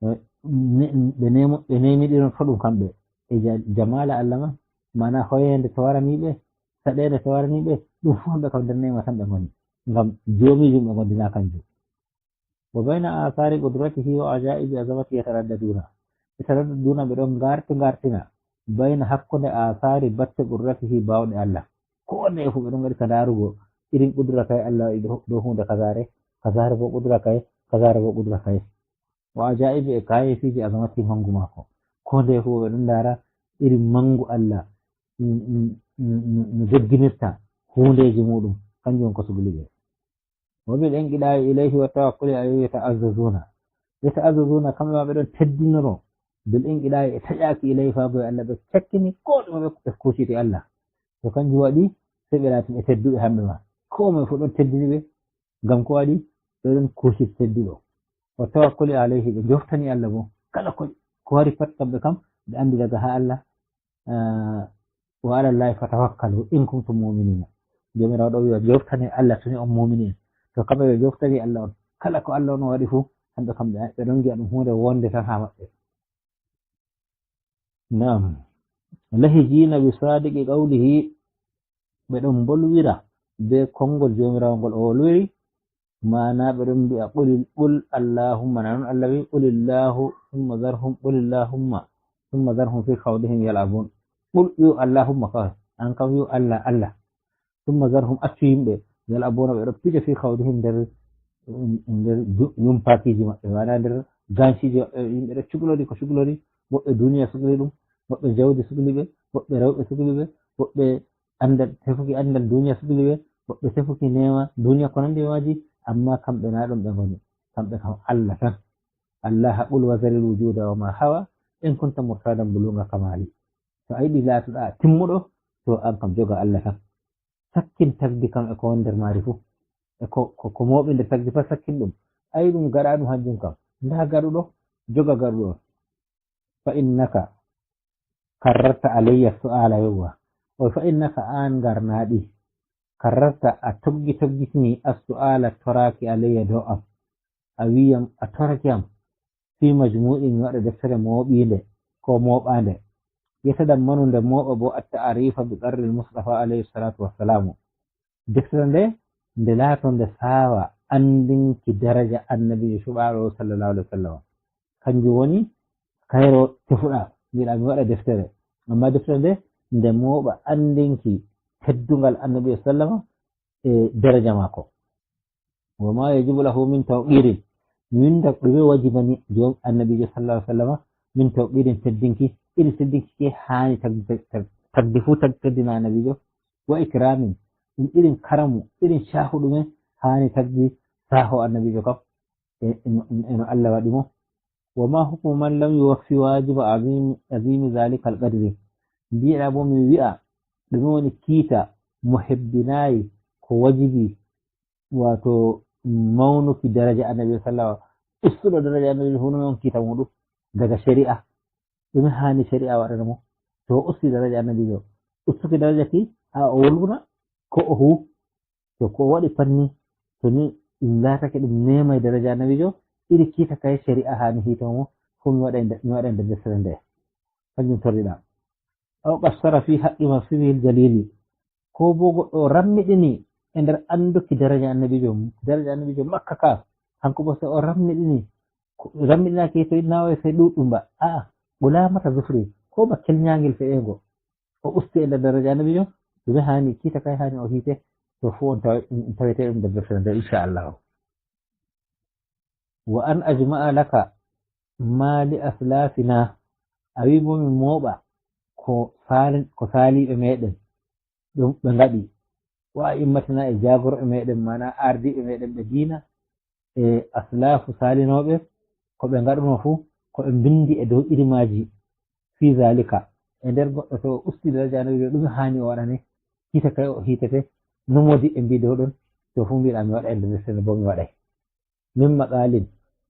E, ne-, ɓe nemo-, ɓe nemiɗino to ɗum kamɓe. E ja-, jamala Allah ma, maana hoyende to warani ɓe, saɗende to warani ɓe, ɗum fu hamɓe kam nder nema tan ɓe ngoni. Ngam joomijum ɓe gondina kanjum. Wa bayna athari qudratihi wa ajaibi azamati yataraddaduna. Yataraddaduna ɓe ɗon ngarti ngartina. Bayna hakkunde athari batte qudratihi bawɗe Allah. Ko wonde e fu ɓe ɗon ngaɗi ka ndarugo irin qudra kay Allah waɗi dow, dow hunde kazare, kazare bo qudra kay, kazare bo qudra kay. Wa ajaibi e kayefiji azamati mangu mako. Ko nde fu ɓe ɗon ndara irin mangu Allah, mm, mm, mm, mm, no jogginirta hundeji muɗum, kanjum on ko sugli ɓe. Wa bil inqida'i ilayhi wa tawakkuli alayhi yata'azzazuna. Yata'azzazuna, kamɓe ma ɓe ɗon teddinoro. Bil inqida'i e taƴaki ilayhi fa go e Allah, ɓe cakkini ko ɗume ɓe, ɓe kuciti Allah. To kanjum waɗi, sai ɓe latin e tedduɓe hamɓe ma. Ko moy fu ɗon teddini ɓe, ngam ko waɗi, ɓe ɗon kuciti tedduɗo. Wa tawakkuli alayhi, ɓe joftani Allah bo. Kala ko, ko wari pat kamɓe kam, ɓe andi daga ha Allah. Ah, wa ala Allahi fatawakkalu in kuntum mu'minina. Joomiraawo ɗo wi'a, joftane Allah to ni on mu'mini en. To kamɓe ɓe joftani Allah on. Kala ko Allah on waɗi fu, hamɓe kam ɓe, ɓe ɗon ngi'a ɗum huunde wonde tan haa maɓɓe. Na'am. Lahijina bi sadiqi qawlihi, ɓe ɗon mbolwira be konngol Joomiraawo ngol o wolwiri, Maana ɓe ɗon mbi'a, "Qulil-, qul Allahumma," na non Allah wi'i, "Qulillahu, summa zarhum, qulillahumma, summa zarhum fi khawdihim yal'abun." Qul, wi'u Allahumma kawai, an kam wi'u Allah, Allah. Summa zarhum, accu yimɓe, yal'abuna, ɓe ɗon pija fi khawdihim nder, nder ju-, yumpaakiji maɓɓe, maana nder ganshiiji maɓɓe, yimɓe ɗon cuklori ko cuklori, woɓɓe duniya sukli ɗum, woɓɓe jawdi sukli ɓe, woɓɓe rewɓe sukli ɓe, woɓɓe andal, tefuki andal duniya sukli ɓe, woɓɓe tefuki neema duniya ko nandi e maaji, amma kamɓe na ɗum ɓe ngoni. Kamɓe kam Allah tan. Allah, qul wa zaril wujuda wa ma hawa, in kunta murtadan buluga kamali. To a yiɗi laatoɗa timmuɗo, to an kam joga Allah tan. Sakkin tagdi kam e ko woni nder maari fu. E ko, ko, ko mooɓi nder tagdi pat sakkin ɗum. A yi'i ɗum gaɗa ɗum hanjum kam. Nda gaɗuɗo, joga gaɗuɗo on. Fa innaka karrarta alayya su'ala, yewwa. O fa innaka an ngarnaɗi. Karrarta a toggi toggitini as-su'ala toraki alayya dow am. A wi'am a toraki am. Fi majmu'i mi waɗa deftere mooɓinde ko mooɓande. Yetadammanu nde mooɓa bo at-ta'arifa bi qadril Mustafa alayhi salatu wassalamu. Deftere nde, nde laato nde saawa anndinki daraja Annabiijo cuɓaaɗo o, sallallahu alaihi wasallam. Kanjum woni kayro tefuɗa, mbiɗa mi waɗa deftere. Amma deftere nde, nde mooɓa anndinki teddungal Annabiijo sallama e daraja maako. Wa ma yajibu lahu min tawqirin. Mi winnda ɗume wajibani joom Annabiijo sallallahu alaihi wasallam min tawqirin teddinki, irin teddinki ke haani tagdi, tag-, tagdi fu tag-, teddina Annabiijo. Wa ikramin, ɗum irin karamu, irin caahu ɗume haani tagdi saaho Annabiijo kam, e, e no, e no Allah waɗi mo. Wa ma hukmu man lam yuwaffi wajiba azimi, azimi zalikal qadri. Mbiɗa bo mi wi'a, ɗume woni kiita mo hebbinayi ko wajibi, wato mawnuki daraja Annabi sallama, ustuɗo daraja Annabi, fu ɗume on kiita muɗum daga shari'a? Ɗume haani shari'a waɗana mo? To o usti daraja annabiijo, ustuki daraja ki, a o wolwuna ko o hu-, to ko o waɗi pat ni, to ni ɗum laatake ɗum neema e daraja annabiijo, iri kiita kay shari'a haani hiito mo, fuu mi waɗa e nder, mi waɗa e nder deftere nde. Kanjum torriɗa. Aw qassara fi haqqi mansibihil jalili. Ko bo goɗɗo o rammiɗini e nder annduki daraja annabiijo, daraja annabiijo makka ka, hanko bo so o rammiɗini, ko rammiɗinaki to nawa e sey ɗuɗɗum ba. A'a, ɓulaamata zufri, ko ba kelnyaangel fe'ego. O usti e nder daraja annabiijo, ɗume haani kiita kay haani o hiite, to fuu on tawa-, on tawete ɗum nder deftere nde, inchallahu. Wa an ajma'a laka ma li aslafina, a wi bo mi mooɓa ko saali-, ko saaliiɓe meɗen ɗum ɓe ngaɗi, wa a'immatina e jaagorɓe meɗen, maana ardiiɓe meɗen ɓe diina, e aslafu saalinooɓe, ko ɓe ngaɗuno fuu, ko ɓe mbindi e dow iri maaji, fi zalika, e nder goɗɗo to o usti daraja annabiijo, ɗum haani o waɗane, hiite kay o hiitete, no moodi ɓe mbi dow ɗon, to fuu mbiɗa mi waɗa e nder deftere bo mi waɗay. Min maqalin,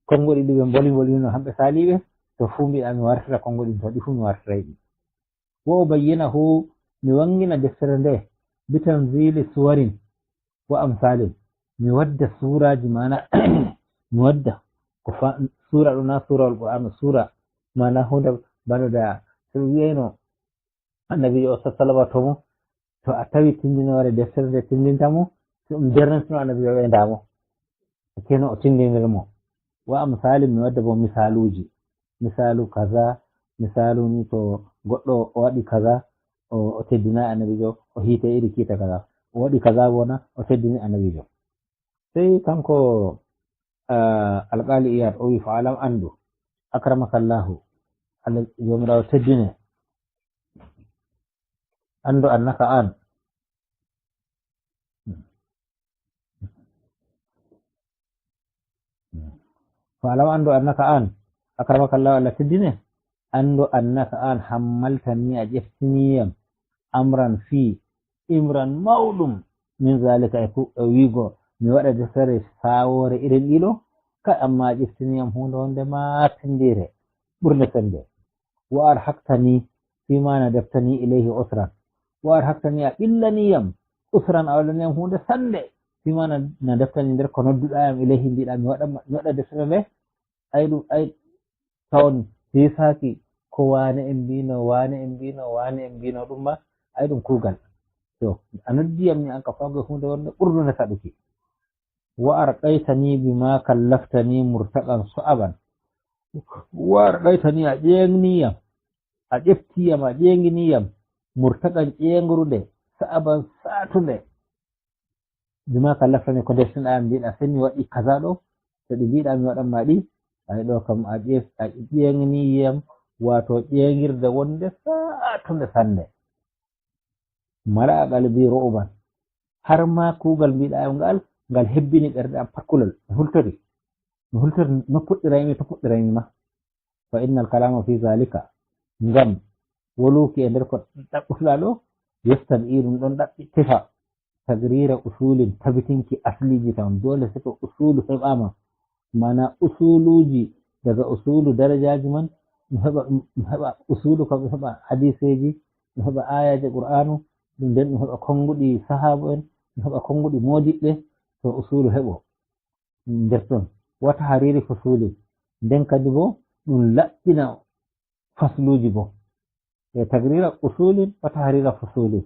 konguɗi ɗi ɓe mboli mbolino hamɓe saaliiɓe, to fuu mbiɗa mi wartira konguɗi to ɗi fuu mi wartiray ɗi. Wa ubayyinahu, mi wangina deftere nde, bi tanzili suwarin wa amsalin, mi wadda suraaji, maana mi wadda ko fa-, suura ɗo na suurawol Qur'aanu, suura maana huunde bano da so ɗum wiyayno annabiijo o sallallahu alaihi wasallam to mo, to a tawi tindinoore deftere nde tindinta mo, so ɗum dernatino annabiijo ɓeyda mo. Keno o tindinir mo. Wa amsali, mi wadda bo misaaluuji. Misaalu kaza, misaalu ni to goɗɗo o waɗi kaza, o, o teddina annabiijo, o hiite iri kiita kaza. O waɗi kaza bo na, o teddini annabiijo. Sey kanko, ah, Alqaali Iyaad o wi, "Fa'alam, anndu, akramakallahu, Allah Joomiraawo teddine, anndu annaka an." Fa'alam, anndu annaka an, akramakallahu, Allah teddine, anndu annaka an hammaltani, a ƴeftiniyam, amran fi, imran mawɗum, min zalika, e ku-, e wiigo mi waɗa deftere saawoore irin ɗiɗo, ka amma a ƴeftiniyam huunde wonde ma pindiire ɓurnde semmbe. Wa arhaktani fima nadattani ilayhi usran. Wa arhaktani, a ɓillaniyam, usran, a waɗaniyam huunde sannde. Fima na-, nadattani, nder ko nodduɗa yam ilayhi, mbiɗa mi waɗa, mi waɗa deftere nde. Ay ɗum, ay tawon hisaaki ko waane en mbino, waane en mbino, waane en mbino ɗum ma, ay ɗum kuugal. To, a noddiyam ni an ka fawge huunde wonde ɓurdunde saɗuki. Wa arqaytani bima kallaftani murtaqan su'aban. Wa arqaytani, a ƴeeŋniyam, a ƴeftiyam, a ƴeeŋiniyam, murtaqan, ƴeeŋrude, su'aban, saatunde. Bima kallaftani, ko deftinɗa yam, mbiɗa sey mi waɗi kaza ɗo, to ɗi mbiɗa mi waɗan ma ɗi, ay ɗo kam a ƴeef-, a ƴeeŋniyam, waato ƴeeŋirde wonde saatunde sannde. Mala'a qalbi ru'uban. Har ma kuugal mbiɗa yam ngal, ngal hebbini ɓernde am pat kulol. Mi hultori. Mi hultori no puɗɗiraymi, to puɗɗiraymi ma. Fa innal kalama fi zalika. Ngam woluki e nder ko ɗaɓɓutuɗa ɗo, yastan, irum ɗon ɗaɓɓi tefa. Tagrira usulin, tabitinki asliji tan. Dole siko usulu heɓama. Mana usuluji, daga usulu darajaji man, mi heɓa, mi heɓa usulu kam, mi heɓa hadiseji, mi heɓa ayaje Qur'anu, ɗum nden mi heɓa konguɗi sahaba en, mi heɓa konguɗi modiɓɓe, to usulu heɓo nder ton. Wata hariri fusuli. Nden kadi bo ɗum laɓɓina fasluji bo. E tagrira usulin, wata harira fusuli.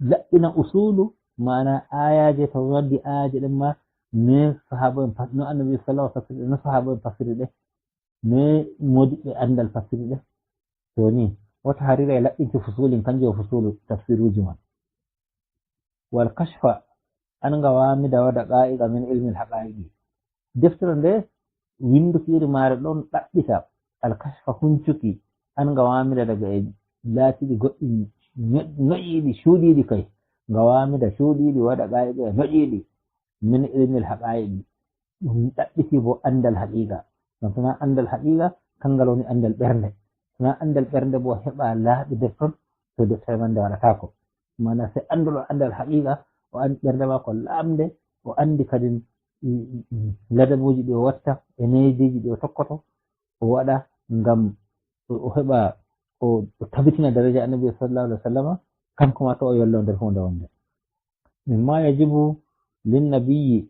Laɓɓina usulu, maana ayaje, to waddi ayaje ɗen ma, ne sahaba en fas-, no annabi sallallahu alaihi wasallam, no sahaba en fasiri ɗe, ne modiɓɓe andal fasiri ɗe. To ni, wata harira e laɓɓinki fusulin, kanjum o fusulu tafsiruji man. Wal kashfa, an gawamida wa daqa'iqa min ilmil haqa'iqi. Deftere nde, winduki iri maare ɗon ɗaɓɓita al kashfa, huncuki, an gawamida daga e laatiɗi goɗɗi ño-, noƴiɗi, cuuɗiɗi kay. Gawamida cuuɗiɗi wa daqa'iqa e noƴiɗi min ilmil haqa'iqi. Ɗum ɗaɓɓiti bo andal haqiqa. Ngam tana andal haqiqa, kangal woni andal ɓernde. Tana andal ɓernde bo heɓa laaɓi nder ton, to deftere man nde waɗataako. Mana se anduɗo andal haqiqa, o andi ɓernde maako lamnde, o andi kadin, mm, mm, ladabuji ɗi o watta, e neediji ɗi o tokkoto, o waɗa ngam o heɓa o tabitina daraja annabi sallallahu alaihi wasallama, kanko ma to o yollo nder hunde wonde. Mimma yajibu lin nabiyyi,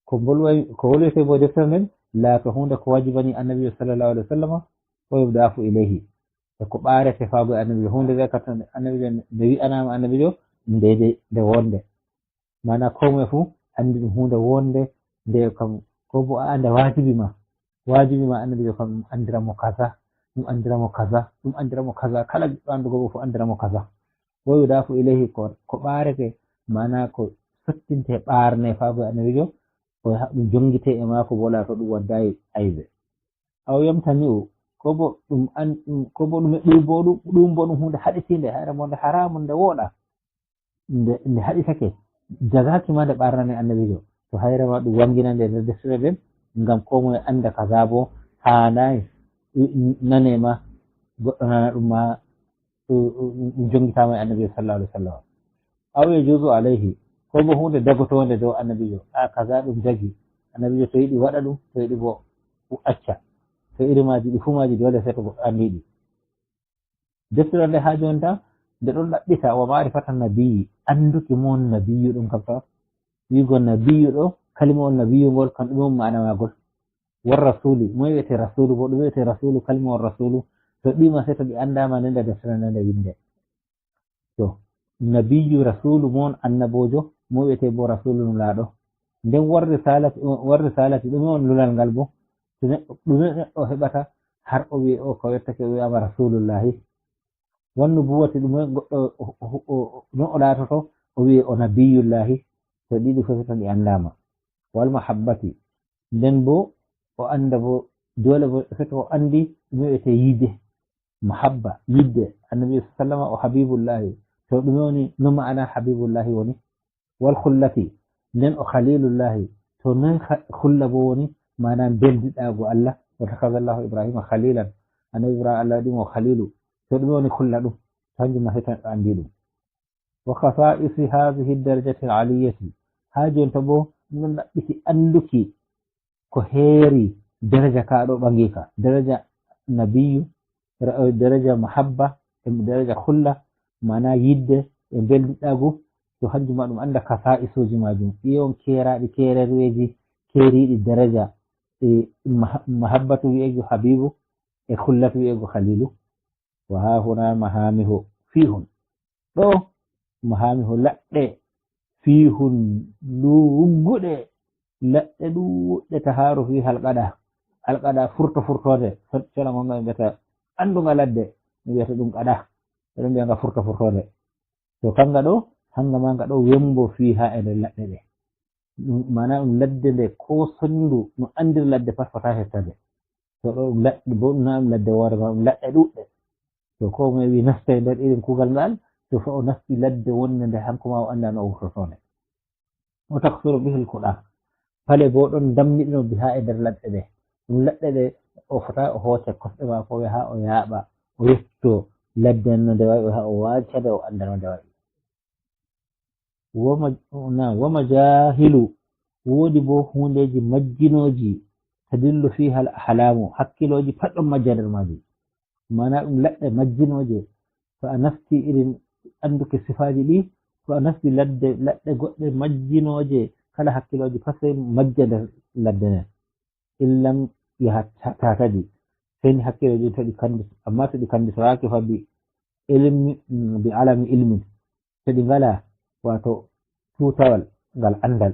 ko bolway ko wolwete bo deftere nden, la ko hunde ko wajibani annabi sallallahu alaihi wasallama, o yubdafu ilayhi, e ko ɓaarete faago e annabi. Hunde nde kattan annabi nde wi'anama annabi jo nde nde wonde. Mana ko moye fu andi ɗum hunde wonde nde kam, ko bo a anda wajibi ma wajibi ma annabi jo kam ɗum andira mo kaza, ɗum andira mo kaza, ɗum andira mo kaza. Kala giɗɗo andugo bo fu andira mo kaza. Wo yudafu ilayhi, ko ko ɓaarete, mana ko sottinte ɓaarne faago e annabi jo, ko ɗum jongite e maako bo laato ɗum waddayi aybe. Aw yamtani'u, ko bo ɗum an ko bo ɗum ɗum bo ɗum ɗum bo ɗum hunde haɗitinde, hayre mo nde haramun nde woɗa. Nde nde haɗitake, jagaki ma nde ɓarnane annabijo. To hayre ma ɗum wangina nde nder deftere nden, ngam ko moye anda kaza bo haanai nane ma, goɗɗo nana ɗum ma, ɗum jongitama e annabijo sallallahu alaihi wasallam. Aw yajuzu alaihi, ko bo hunde dagotonde dow annabijo, a kaza ɗum dagi, annabijo to yiɗi waɗa ɗum, to yiɗi bo acca. To iri maji ɗi fu maji dole sai to goɗɗo andi ɗi. Deftere nde ha joni tan nde ɗon ɗaɓɓita wa ma'rifatan nabiyyi, anduki mo on nabiyyu ɗum kam tan. Wi'ugo nabiyyu ɗo, kalimawol nabiyyu ngol kam ɗume on ma'ana magol? War rasuli, moye wi'ete rasulu bo? Ɗume wi'ete rasulu? Kalimawol rasulu to ɗima sai to ɗi andama nde nde deftere nde nde winde. To nabiyyu rasulu mo on annabojo, moye wi'ete bo rasulu nulaɗo? Nden war risalati war risalati ɗume on lulal ngal bo? To neɗɗo ɗume neɗɗo heɓata har o wi'e o ko yottake o wi'ama rasulullahi? Wan nubuwati ɗume goɗɗo no o laatoto o wi'e o nabiyullahi? To ɗiɗi fof tan ɗi andama. Wal mahabbati, nden bo o anda bo dole bo foto o andi ɗume wi'ete yidde. Mahabba, yidde annabi sallama o habibullahi. To ɗume woni, no ma'ana habibullahi woni? Wal khullati, nden o khalilullahi. To noy khulla bo woni? Mana beldiɗago Allah. Wa takhadha Allahu Ibrahima khalilan, annabi Ibrahima Allah waɗimo khalilu. To ɗume woni khulla ɗum? To hanjum ma hetan o andi ɗum. Wa khasa'isi hadhihi darajati al-aliyati, ha jonta bo ɗum ɗaɓɓiti anduki ko heeri daraja ka ɗo ɓangika, daraja nabiyyu, daraja mahabba, e daraja khulla, mana yidde e beldiɗagu. To hanjum ma ɗum anda kasa'isuji majum, ɗi on keraɗi kerereji keriɗi daraja. E mahabbatu wi'ego habibu, e khullatu wi'ego khalilu. Wa ha huna mahamihu fihun. Ɗo mahamihu laɗɗe fihun lugguɗe, laɗɗe ɗuɗɗe taharu fi halqada. Alqada furto furtode, sona gonga ɓe mbiyata andunga ladde, ɓe mbiyata ɗum qada. Ɓeɗo mbiyanga furto furtode. To kanga ɗo, hanga ma nga ɗo wembo fiha e nder laɗɗe ɗe. Mana ɗum ladde nde ko sondu no andiri ladde pat fota hettade. To ɗo ɗum laɗɗe bo ɗum na ɗum ladde woore ma ɗum laɗɗe ɗuɗɗe. To ko mo wi nasta e nder irin kugal ngal, to fa o nasti ladde wonde nde hanko ma o anda no o wurtoto nde. O taksuru bihil kuɗa. Pale bo ɗon dammiɗino biha e nder laɗɗe ɗe. Ɗum laɗɗe ɗe o fota o hoce kosɗe mako o yaha o yaaɓa o yetto ladde no nde wayi o yaha o wancade o anda no nde wayi. Wama jahilu, wodi bo hundeji majjinoji tadillu fiha al ahlamu, hakkiloji pat ɗon majja nder maji. Mana ɗum laɗɗe majjinoje. To a nasti irin anduki sifaji ɗi, to a nasti ladde laɗɗe goɗɗe majjinoje, kala hakkiloji pat sai majja nder ladde nden. Illam yaha tataji, sai ni hakkiloji to ɗi kandi, amma to ɗi kandi soraki fa bi ilmi bi alami ilmin, to ɗi ngala wato tutawal ngal andal.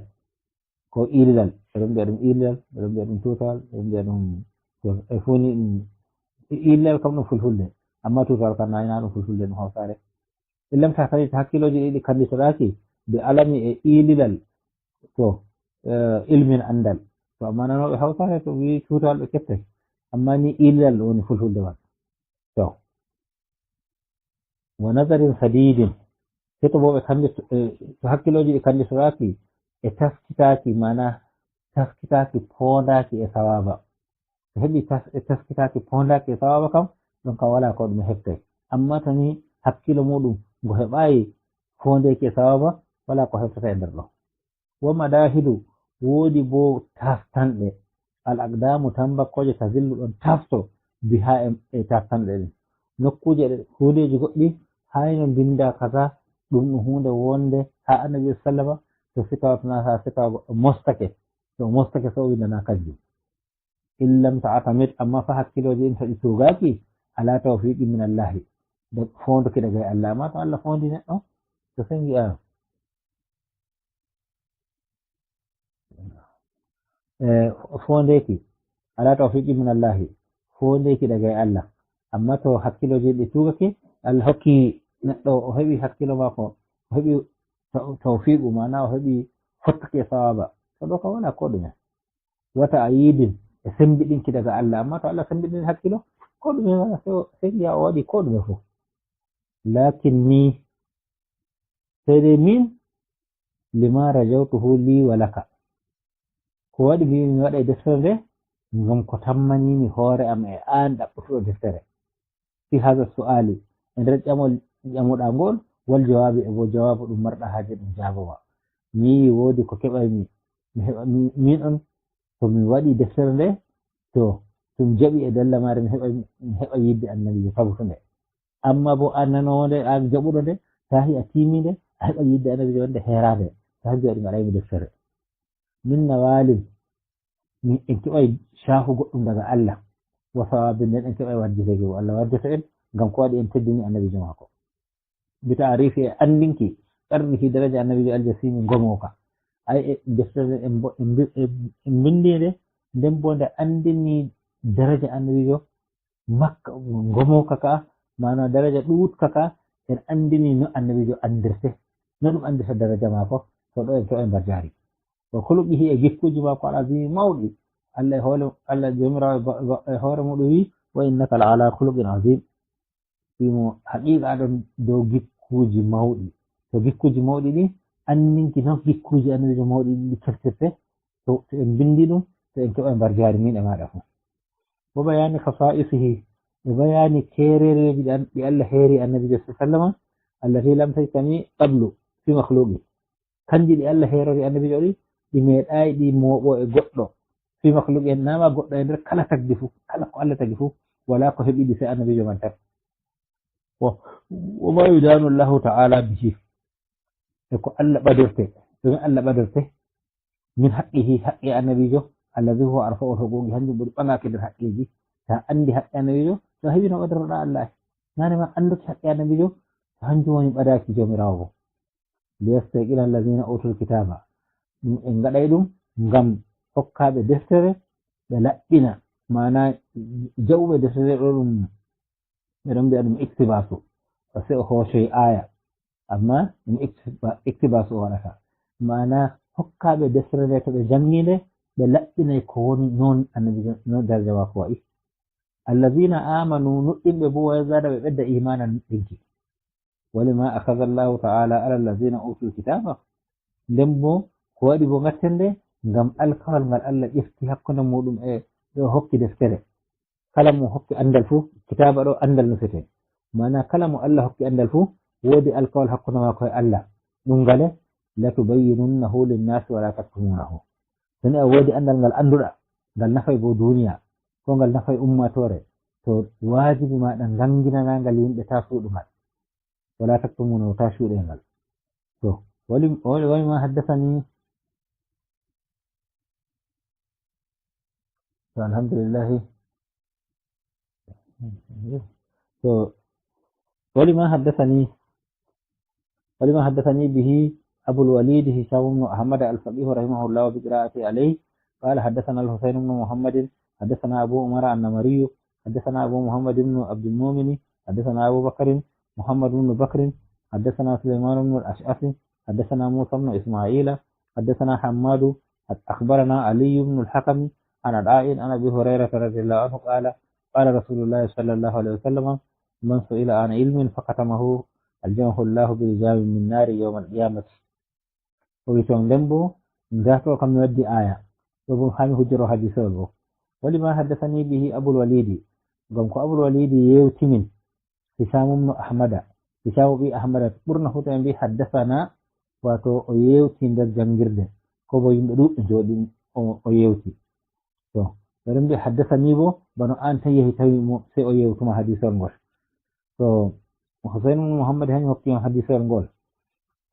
Ko ililal, ɓeɗon mbiya ɗum ililal, ɓeɗon mbiya ɗum tutawal, ɓeɗon mbiya ɗum e funi ɗum. Ililal kam ɗum fulfulde, amma tutawal kam nani na ɗum fulfulde, ɗum hausare. Illam ta tawi hakkiloji ɗiɗi kanditoɗaki be alami e ililal, to ilmin andal. To amma nanoɓe hausare to wi tutawal ɓe kette, amma ni ililal woni fulfulde man. To wa nazarin sadidin, hito bo ɓe kandi to hakkiloji ɗi kanditoɗaki e taskitaki, mana taskitaki pondaki e sawaba. To heɓi e taskitaki pondaki e sawaba kam, ɗon kam wala ko ɗum heftay. Amma to ni hakkilo muɗum ngo heɓayi pondeki e sawaba, wala ko heftata e nder ɗon. Wa madahidu, wodi bo tastanɗe. Al aqdamu, tambakkoje, tazillu, ɗon tafto biha e, e tattanɗe ɗen. Nokkuuje ɗe, huundeeji goɗɗi, hayno mbinnda kaza, ɗum no huunde wonde haa Annabi sallama, so sikawa tana, haa sikawa goɗɗo mostake, so o mostake so o winndana kanjum. In lam ta'tamid, amma fa hakkilooji ɗin to ɗi tuugaaki, ala tawfiqi min Allahi. De foonduki daga e Allah, amma to Allah foondi neɗɗo, to sengi a. E, foondeeki, ala tawfiqi min Allahi, foondeeki daga e Allah. Amma to hakkilooji ɗi tuugake, Allah hokki neɗɗo, o heɓi hakkilo maako, o heɓi taw-, tawfiqu, maana o heɓi fottake e sawaaba. To ɗo kam wala ko ɗume. Wata a yiidin e sembiɗinki daga Allah, amma to Allah sembiɗini hakkilo, ko ɗume wala, se o, se ngiya o waɗi ko ɗume fof. Lakin ni, sey dai min, lima rajawtuhu li wa laka. Ko waɗi mi, mi waɗa e deftere nde, ngam ko tammanimi hoore am e an ɗaɓɓutuɗo deftere. Fi haza su'ali, e nder ƴamol ƴamuɗa ngol, wal jawaabi, e bo jawaabu ɗum marɗa haaje ɗum jaaboma. Mi yi'i woodi ko keɓaymi, mi heɓa, mi, min on, to mi waɗi deftere nde, to, to mi jaɓi e dalla maare, mi heɓa, mi heɓa yidde Annabiijo tabutunde. Amma bo an nanoowo nde, an jaɓuɗo nde, tahi a tiimi nde, a heɓa yidde Annabiijo wonde heeraade. Tahi mbiya ɗum waɗaymi deftere. Min nawalin, min en keɓay caahu goɗɗum daga Allah. Wa sawaabin, nden en keɓay warjiteeki bo Allah warjita en, ngam ko waɗi en teddini Annabiijo maako. Bi ta'arifi, e anndinki, qadrihi, daraja Annabiijo aljasimi ngomooka. Ay, e deftere en bo, en mbi-, en, en mbinndi nde, nden bo nde anndini daraja Annabiijo makka, ngomooka ka, maana daraja ɗuuɗka ka, en anndini no Annabiijo anndirte, no ɗum anndirta daraja maako, to ɗo en keɓay mbarjaari. Wa khuluqihi, e gikkuuji maako al-azimi mawɗi. Allah e hoore, Allah Joomiraawo e ba-, ba-, e hoore muɗum wi, "Wa innaka la ala khuluqin azim." Wi mo, "Haqiiqa aɗon dow gikkuuji mawɗi." To gikkuuji mawɗi ɗi, anndinki no gikkuuji Annabiijo mawɗi ɗi ciftirte, to, to en mbinndi ɗum, to en keɓa mbarjaari min e maaɗa fof. Wa bayani khasa'isihi, e bayani keereereeji ɗi an-, ɗi Allah heeri Annabiijo sallallahu alaihi wasallam, allati lam tajtami qablu fi makhluqi. Kanji ɗi Allah heerori Annabiijo ɗi, ɗi meeɗaay ɗi mooɓo e goɗɗo. Fi makhluqi, en nama goɗɗo e nder kala tagdi fuu, kala ko Allah tagi fuu, wala ko heɓi ɗi sai Annabiijo man tan. Wa, wa ma yudanu Allahu ta'ala bihi. E ko Allah ɓadirte, ɗume Allah ɓadirte? Min haqqihi, haqqe Annabiijo, alladhi huwa arfa'ul huquqi, hanjum ɓuri ɓagaaki nder haqqeeji. Ta anndi haqqe Annabiijo, to a heɓi no ɓadoroɗa Allah. Nane ma annduki haqqe Annabiijo, to hanjum woni ɓadaaki Joomiraawo bo. Liyastayqina alladhina utul kitaba. Ɗum en ngaɗay ɗum ngam hokkaaɓe deftere ɓe laɓɓina, maana jaɓuɓe deftere ɗo ɗum, ɓe ɗon mbi'a ɗum iktibasu. Parce que o hoocoy aya, amma ɗum iktiba-, iktibasu o waɗata. Maana hokkaaɓe deftere nde to ɓe janngi nde, ɓe laɓɓinay ko woni non Annabiijo, non daraja maako wa'i. Alladhina amanu, nuɗɗinɓe bo, wa yazdada, ɓe ɓedda imaana nuɗɗinki. Wa lima akhadha Allahu ta'ala ala alladhina utul kitaba. Nden bo, ko waɗi bo ngatten nde? Ngam alkawal ngal Allah ƴefti hakkunde muɗum e ɓe o hokki deftere. Kala mo hokki andal fuu, kitaaba ɗo andal nufete. Maana kala mo Allah hokki andal fuu, woodi alkawal hakkunde maako e Allah. Ɗum ngale, "Latubayyinunnahu linnasi wa la taktumunahu." So ni a woodi andal ngal annduɗa, ngal nafay bo duniya, ko ngal nafay ummatore, to waajibi ma ɗa nganginana ngal yimɓe ta suuɗu ngal. Wa la taktumunahu, ta suuɗe ngal. To, wali, wali, wali ma haddasani. To, alhamdulillahi. To, wali ma haddasani. ولما حدثني به أبو الوليد هشام بن أحمد الفقيه رحمه الله بقراءته عليه، قال: حدثنا الحسين بن محمد، حدثنا أبو عمر النمري، حدثنا أبو محمد بن عبد المؤمن، حدثنا أبو بكر محمد بن بكر، حدثنا سليمان بن الأشعث، حدثنا موسى بن إسماعيل، حدثنا حماد، أخبرنا علي بن الحكم عن عطاء عن أبي هريرة رضي الله عنه قال: قال رسول الله صلى الله عليه وسلم: من سئل عن علم فكتمه ألجمه الله بلجام من نار يوم القيامة. O wi toon nden bo, ndaa to kam mi waddi aya. Ɗo bo haa mi hujjoro hadiisewol bo. Wali ma haddasani bihi Abul Walidi. Ngam ko Abul Walidi yeewti min. Hisaamu ibnu Ahmada. Hisaamu ɓii Ahmada. Ɓurna fu to en mbi haddasana, waato o yeewti nder janngirde. Ko bo yimɓe ɗuuɗɓe jooɗi o, o yeewti. To, ɓe ɗon mbi haddasani bo, Bano an tan yehi tawi mo, sey o yewtuma hadisol ngol. So Husayn ibn Muhammad hanyum hokki mo hadisol ngol.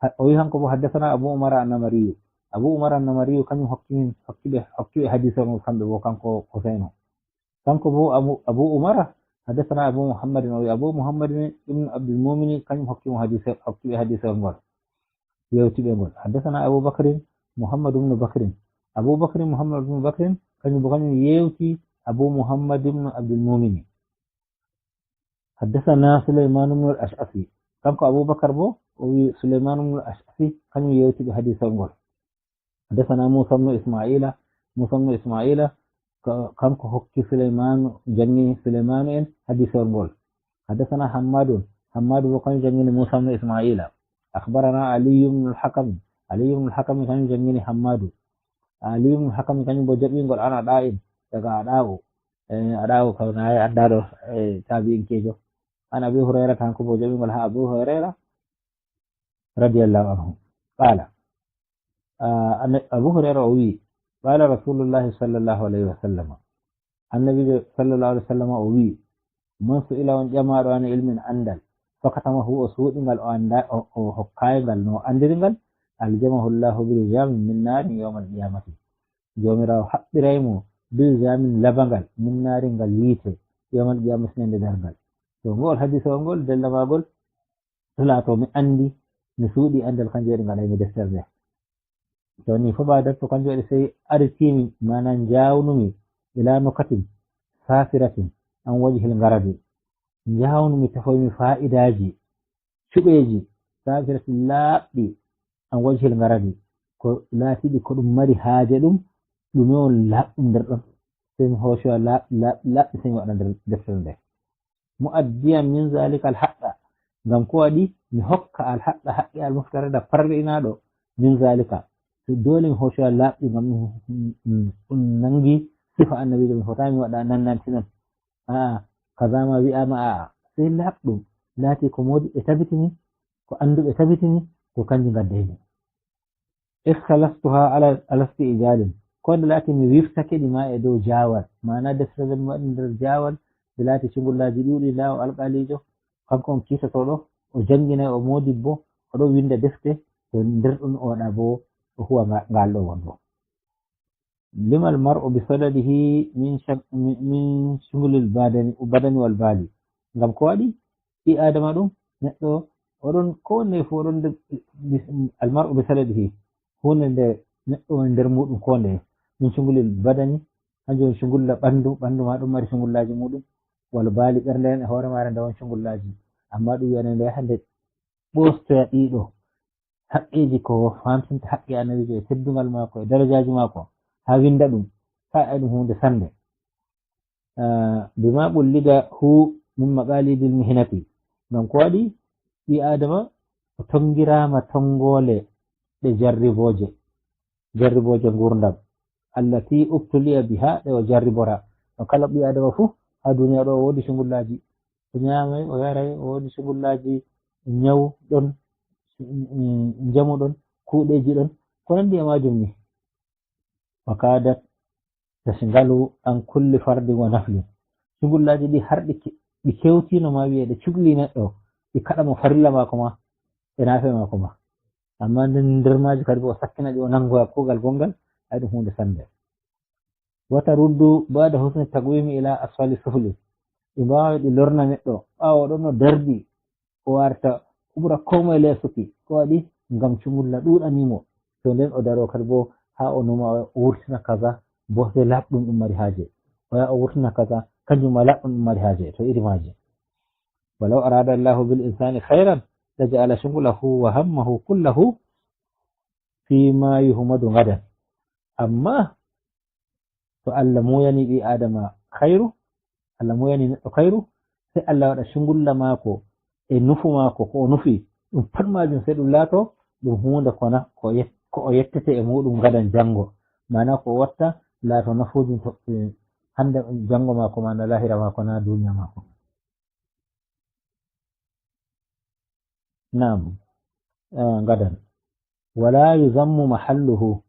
Ha-, o wi hanko bo, "Haddathana Abu Umara an-Namariyu." Abu Umara an-Namariyu kanyum hokki min, hokki ɓe, hokki ɓe hadisol ngol kamɓe bo, kanko Husayn o. Kanko bo Abu, Abu Umara, "Haddathana Abu Muhammadin," o wi Abu Muhammadin ibn Abdul Mumini, kanyum hokki mo hadisol, hokki ɓe hadisol ngol. Yewti ɓe ngol. "Haddathana Abu Bakrin Muhammad ibn Bakrin." Abu Bakrin Muhammad ibn Bakrin, kanyum bo kanyum yewti Abu Muhammad ibn Abdul Mumini. "Haddathana Sulaiman ibn al-Ash'athi." Kanko Abu Bakar bo, o wi Sulaiman ibn al-Ash'athi, kanyum yewti ɓe hadisol ngol. "Haddathana Musa ibn Isma'ila." Musa ibn Isma'ila, ka-, kanko hokki Sulaiman, jangini Sulaiman en hadisol ngol. "Haddathana Hammadun." Hammadu bo kanyum jangini Musa ibn Isma'ila. "Akhbarana Ali ibn al-Hakam." Ali ibn al-Hakam kanyum jangini Hammadu. Ali ibn al-Hakam kanyum bo jaɓi ngol an Ada'in, daga Ada'u. Eh, Ada'u kawna e andaɗo, eh, tabi'inkejo. An Abi Hurairah, kanko bo jaɓi ngol ha Abu Hurairah radiyallahu anhu. Qala, ah, Anna-, Abu Hurairah o wi, "Qala Rasulullahi sallallahu alaihi wasallam." Annabijo sallallahu alaihi wasallam o wi, "Man su'ila," on ƴamaɗo an ilmin andal, "fakatamahu," o suuɗi ngal, o anda, o, o hokkayi ngal no andiri ngal, "aljamahu Allahu bi lijamin min narin yawmal qiyamati." Jomirawo haɓɓiray mo bi lijamin labangal min narin ngal yiite yawmal qiyamati ñande darngal. To ngol hadisol ngol, della magol, to laato mi andi, mi suuɗi andal, kanjum waɗi ngaɗaymi deftere nde. To ni fof ba defte, kanjum waɗi sey aritimi, mana njawnumi ila nukatin safiratin an wajhil ngarabi. Njawnumi, tafoymi fa'idaji cuɓeji, safiratin laaɓɗi, an wajhil ngarabi, ko laatiɗi ko ɗum mari haaje ɗum, ɗume on laaɓɗum nder ɗon. Sey mi hoocoya laaɓ-, laaɓ-, laaɓɗi, sey mi waɗa nder deftere nde. Mu'addiyan min zalika al-haqqa, ngam ko waɗi mi hokka al-haqqa, haqqe al-muftarada, parɗinaɗo, min zalika. To dole mi hoocoya laaɓɗi, ngam ɗum, ɗum, ɗum nangi sifa annabijo, mi fotayi mi waɗa nannanti non. A'a, kaza ma wi'ama, a'a, sey laaɓɗum, laati ko moodiɓɓe tabitini, ko anduɓe tabitini, ko kanji ngaddaymi. Ikhtalastuha ala, ala isti'jalin. Ko nde laati mi wiftake ɗi ma e dow jawal. Mana deftere nde mi waɗi nder jawal, nde laati cungullaji ɗuuɗi, nda o alqalijo, kanko on kiitotoɗo, o janginay, o modibbo, o ɗo winda defte, to nder ɗum o waɗa bo, o huwa nga-, ngal ɗo wonɗo. Limal mar'u bi sadadihi min shak-, min, min shugulil badani, badani wal bali. Ngam ko waɗi? Ɓi Adama ɗum, neɗɗo, oɗon ko nde fu oɗon nder, bi-, al mar'u bi sadadihi. Hunde nde neɗɗo woni nder muɗum ko nde. Min shugulil badani, kanjum woni shugulla ɓandu, ɓandu ma ɗum mari shugullaji muɗum. Wal bali, ɓernde nden e hoore mare nde won shugullaji. Amma ɗum wiyane nde hande ɓostoya ɗiɗo haqqeji ko famtinta haqqe annabijo e teddungal mako e darajaji mako, ha winda ɗum, ka e ɗum hunde sande. Ah, bima ɓullida hu min maqalidil mihnati. Ngam ko waɗi ɓi Adama o tongirama tongole ɗe jarriboje, jarriboje ngurdam. Allati ubtuliya biha, ɗe o jarribora. No kala ɓi Adama fu ha duniya ɗo o wodi sungullaji. O ñaamay, o yaray, o woodi sugullaaji ñaw ɗon, mm, njamu ɗon, kuuɗeeji ɗon, ko nanndi e maajum ni. Wa kadat tasgalu an kulli fardin wa naflin. Sugullaaji ɗi har ɗi ke-, ɗi kewtiino ma wi'e ɗe cukli neɗɗo, ɗi kaɗa mo farilla maako ma, e naafe maako ma. Amma nden nder maaji kadi bo o sakkina ɗi, o nanngoya kuugal gonngal, ay ɗum huunde sannde. Wata ruddu ba'da husni taqwimi ila asfali sufli. Ɗi mbaawa ɗi lorna neɗɗo, ɓaawo ɗon no dardi, o warta o ɓura ko moye leesuki. Ko waɗi? Ngam cungulla ɗuuɗani mo. To nden o daro kadi bo haa o numa o wurtina kaza, bosde laaɓɗum ɗum mari haaje. O yaha o wurtina kaza, kanjum ma laaɓɗum ɗum mari haaje. To iri maaji. Walaw arada Allahu bil insani khairan, laja'ala shughlahu wa hammahu kullahu fi ma yuhmadu gadan. Amma to Allah muyani ɓi Adama khairu, Allah muyani neɗɗo khairu, sai Allah waɗa shugulla maako e nufu maako, ko o nufi, ɗum pat majum sai ɗum laato ɗum huunde kona, ko yet-, ko o yettete e muɗum gadan jango. Maana ko o watta laato nafoojum to, eh, hande jango maako, maana lahira maako, na duniya maako. Naam, eh, gadan. Wala yuzammu mahalluhu.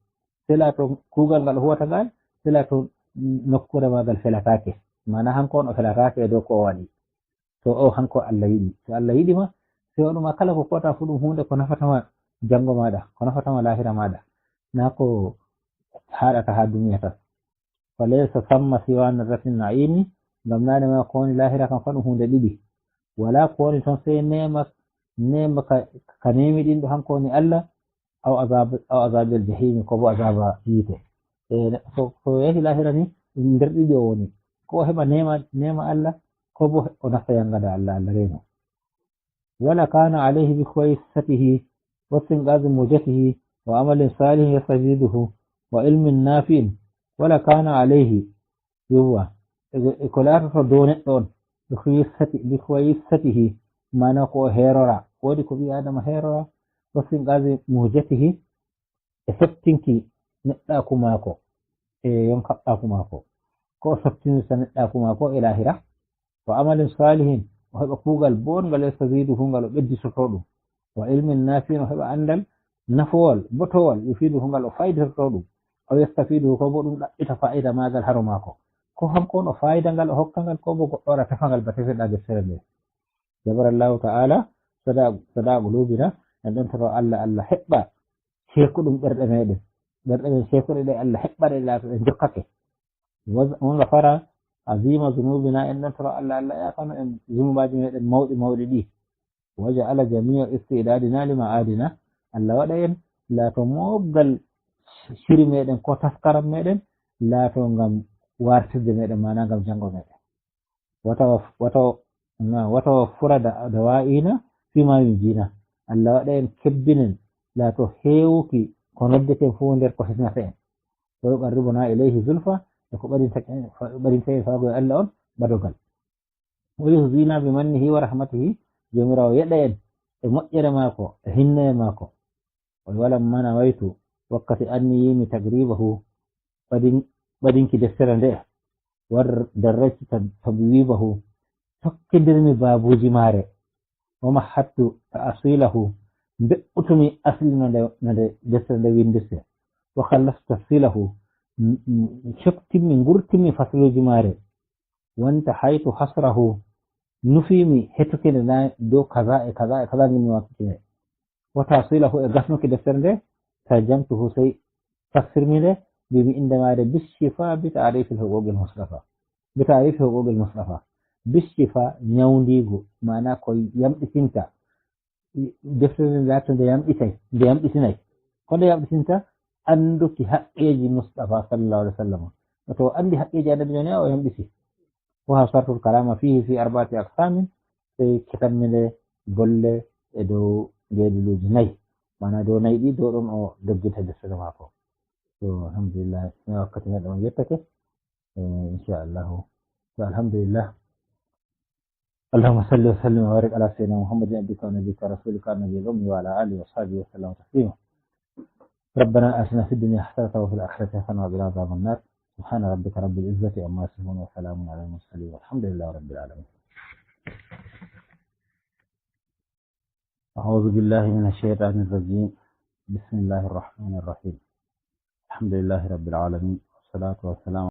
Sila to kuugal ngal huwata ngal, sila to nokkuure maagal felataake. Mana hanko on o felataake e dow ko o waɗi. To o hanko Allah yiɗi. To Allah yiɗi ma, sey o ɗuma kala ko kota fu ɗum huunde ko nafatama janngo maaɗa, ko nafatama laahira maaɗa. Na ko haaɗata haa duniya tan. Fa laysa samma siwa nadratin na'imi, ngam naane ma ko woni laahira kam fa ɗum huunde ɗiɗi. Wala ko woni ton sey neema, neema ka, ka neemi ɗin ɗo hanko woni Allah, aw azab, aw azabil jahimi, ko bo azaba yiite. E, so, so yehi laahira ni, nder ɗiɗi o woni. Ko o heɓa neema, neema Allah, ko bo o nasta yangada Allah, Allah reeno. Wala kana alayhi bi khuwaisatihi, wa istinqazi mujatihi, wa amalin salihin yastaziduhu, wa ilmin nafi'in. Wala kana alayhi, yowwa, e, e ko laatoto dow neɗɗo on, bi khuwaisati-, bi khuwaisatihi, mana ko o heerora. Woodi ko ɓii Aadama heerora, wa istinqazi mujatihi, e sottinki neɗɗaaku maako, e yonkaɓɓaaku maako. Ko o sottinirta neɗɗaaku maako e laahira. Wa amalin salihin, o heɓa kuugal boongal, yastaziduhu, ngal o ɓeddisoto ɗum. Wa ilmin nafi'in, o heɓa anndal nafowal, botowal, yufiduhu, ngal o faydoto ɗum. Aw yastafiduhu, ko bo ɗum ɗaɓɓita fa'ida maagal haro maako. Ko hanko on o fayda ngal o hokka ngal, ko bo goɗɗo waɗa tefa ngal ba tefeɗa deftere nde. Jabarallahu ta'ala sada, sada qulubina, en ɗon toro Allah, Allah heɓɓa ceekuɗum ɓerɗe meɗen. Ɓerɗe men ceekuɗe ɗe Allah heɓɓa ɗe, laato ɗe jokkake. Wa, wa ghafara azima zunubina, en ɗon toro Allah, Allah yaafano en zunubaaji meɗen mawɗi mawɗi ɗi. Wa ja'ala jami'a istidadina lima adina, Allah waɗa en laato mooggal shiri meɗen ko taskaram meɗen laato ngam wartirde meɗen, mana ngam janngo meɗen. Wata wa, wata wa, na, wata wa furada dawa'ina fima yunjina. Allah waɗa en kebbinen laato heewuki ko noddeten fof nder ko hisnata en. Wa yuqarribuna ilayhi zulfa, e ko ɓadinta, ɓadinta en faago e Allah on ɓadogal. Wa yuhzina bi mannihi wa rahmatihi, Joomiraawo yeɗa en e moƴƴere maako, e hinneye maako. Wa walamma nawaytu, wakkati anniyimi tagribahu, ɓadin-, ɓadinki deftere nde, war darraytu tab-, tabwibahu, tokkindirmi baabuuji maare, wa mahattu ta'asilahu, mbe'utumi asli no nde, no nde deftere nde windirte, wa khallastu tafsilahu, m-, m-, coptimmi, ngurtimmi fasluuji maare, wanta haytu hasrahu, nufimi hetuki nde na dow kaza e kaza e kaza ngimmi wattuki nde. Wa tasilahu, e gasnuki deftere nde, tarjamtuhu, sey tafsirmi nde, mbimi innde maare Bishifa bi ta'rifil huquqil Mustafa. Bi ta'rifi huquqil Mustafa. Bishifa, nyawndiigu, maana ko yamɗitinta. Deftere nde laato nde yamɗitay, nde yamɗitinay. Ko nde yamɗitinta annduki haqqeeji Mustafa sallallahu alaihi wasallam. To o anndi haqqeeji Annabi, joni o yamɗiti. Wa hasartul kalama fihi fi arba'ati aqsamin, sey ketanmi nde bolle e dow ngeediluuji nayi. Maana dow nayi ɗi, dow ɗon o doggita deftere maako. To, alhamdulillah, mi wakkati neɗɗo on yettake. Eh, insha Allahu. To, alhamdulillah. اللهم صل وسلم وبارك على سيدنا محمد عبدك ونبيك ورسولك النبي الأمي وعلى آله وصحبه وسلم تسليما. ربنا آتنا في الدنيا حسنة وفي الآخرة حسنة وقنا عذاب النار. سبحان ربك رب العزة عما يصفون وسلام على المرسلين والحمد لله رب العالمين. أعوذ بالله من الشيطان الرجيم. بسم الله الرحمن الرحيم. الحمد لله رب العالمين. والصلاة والسلام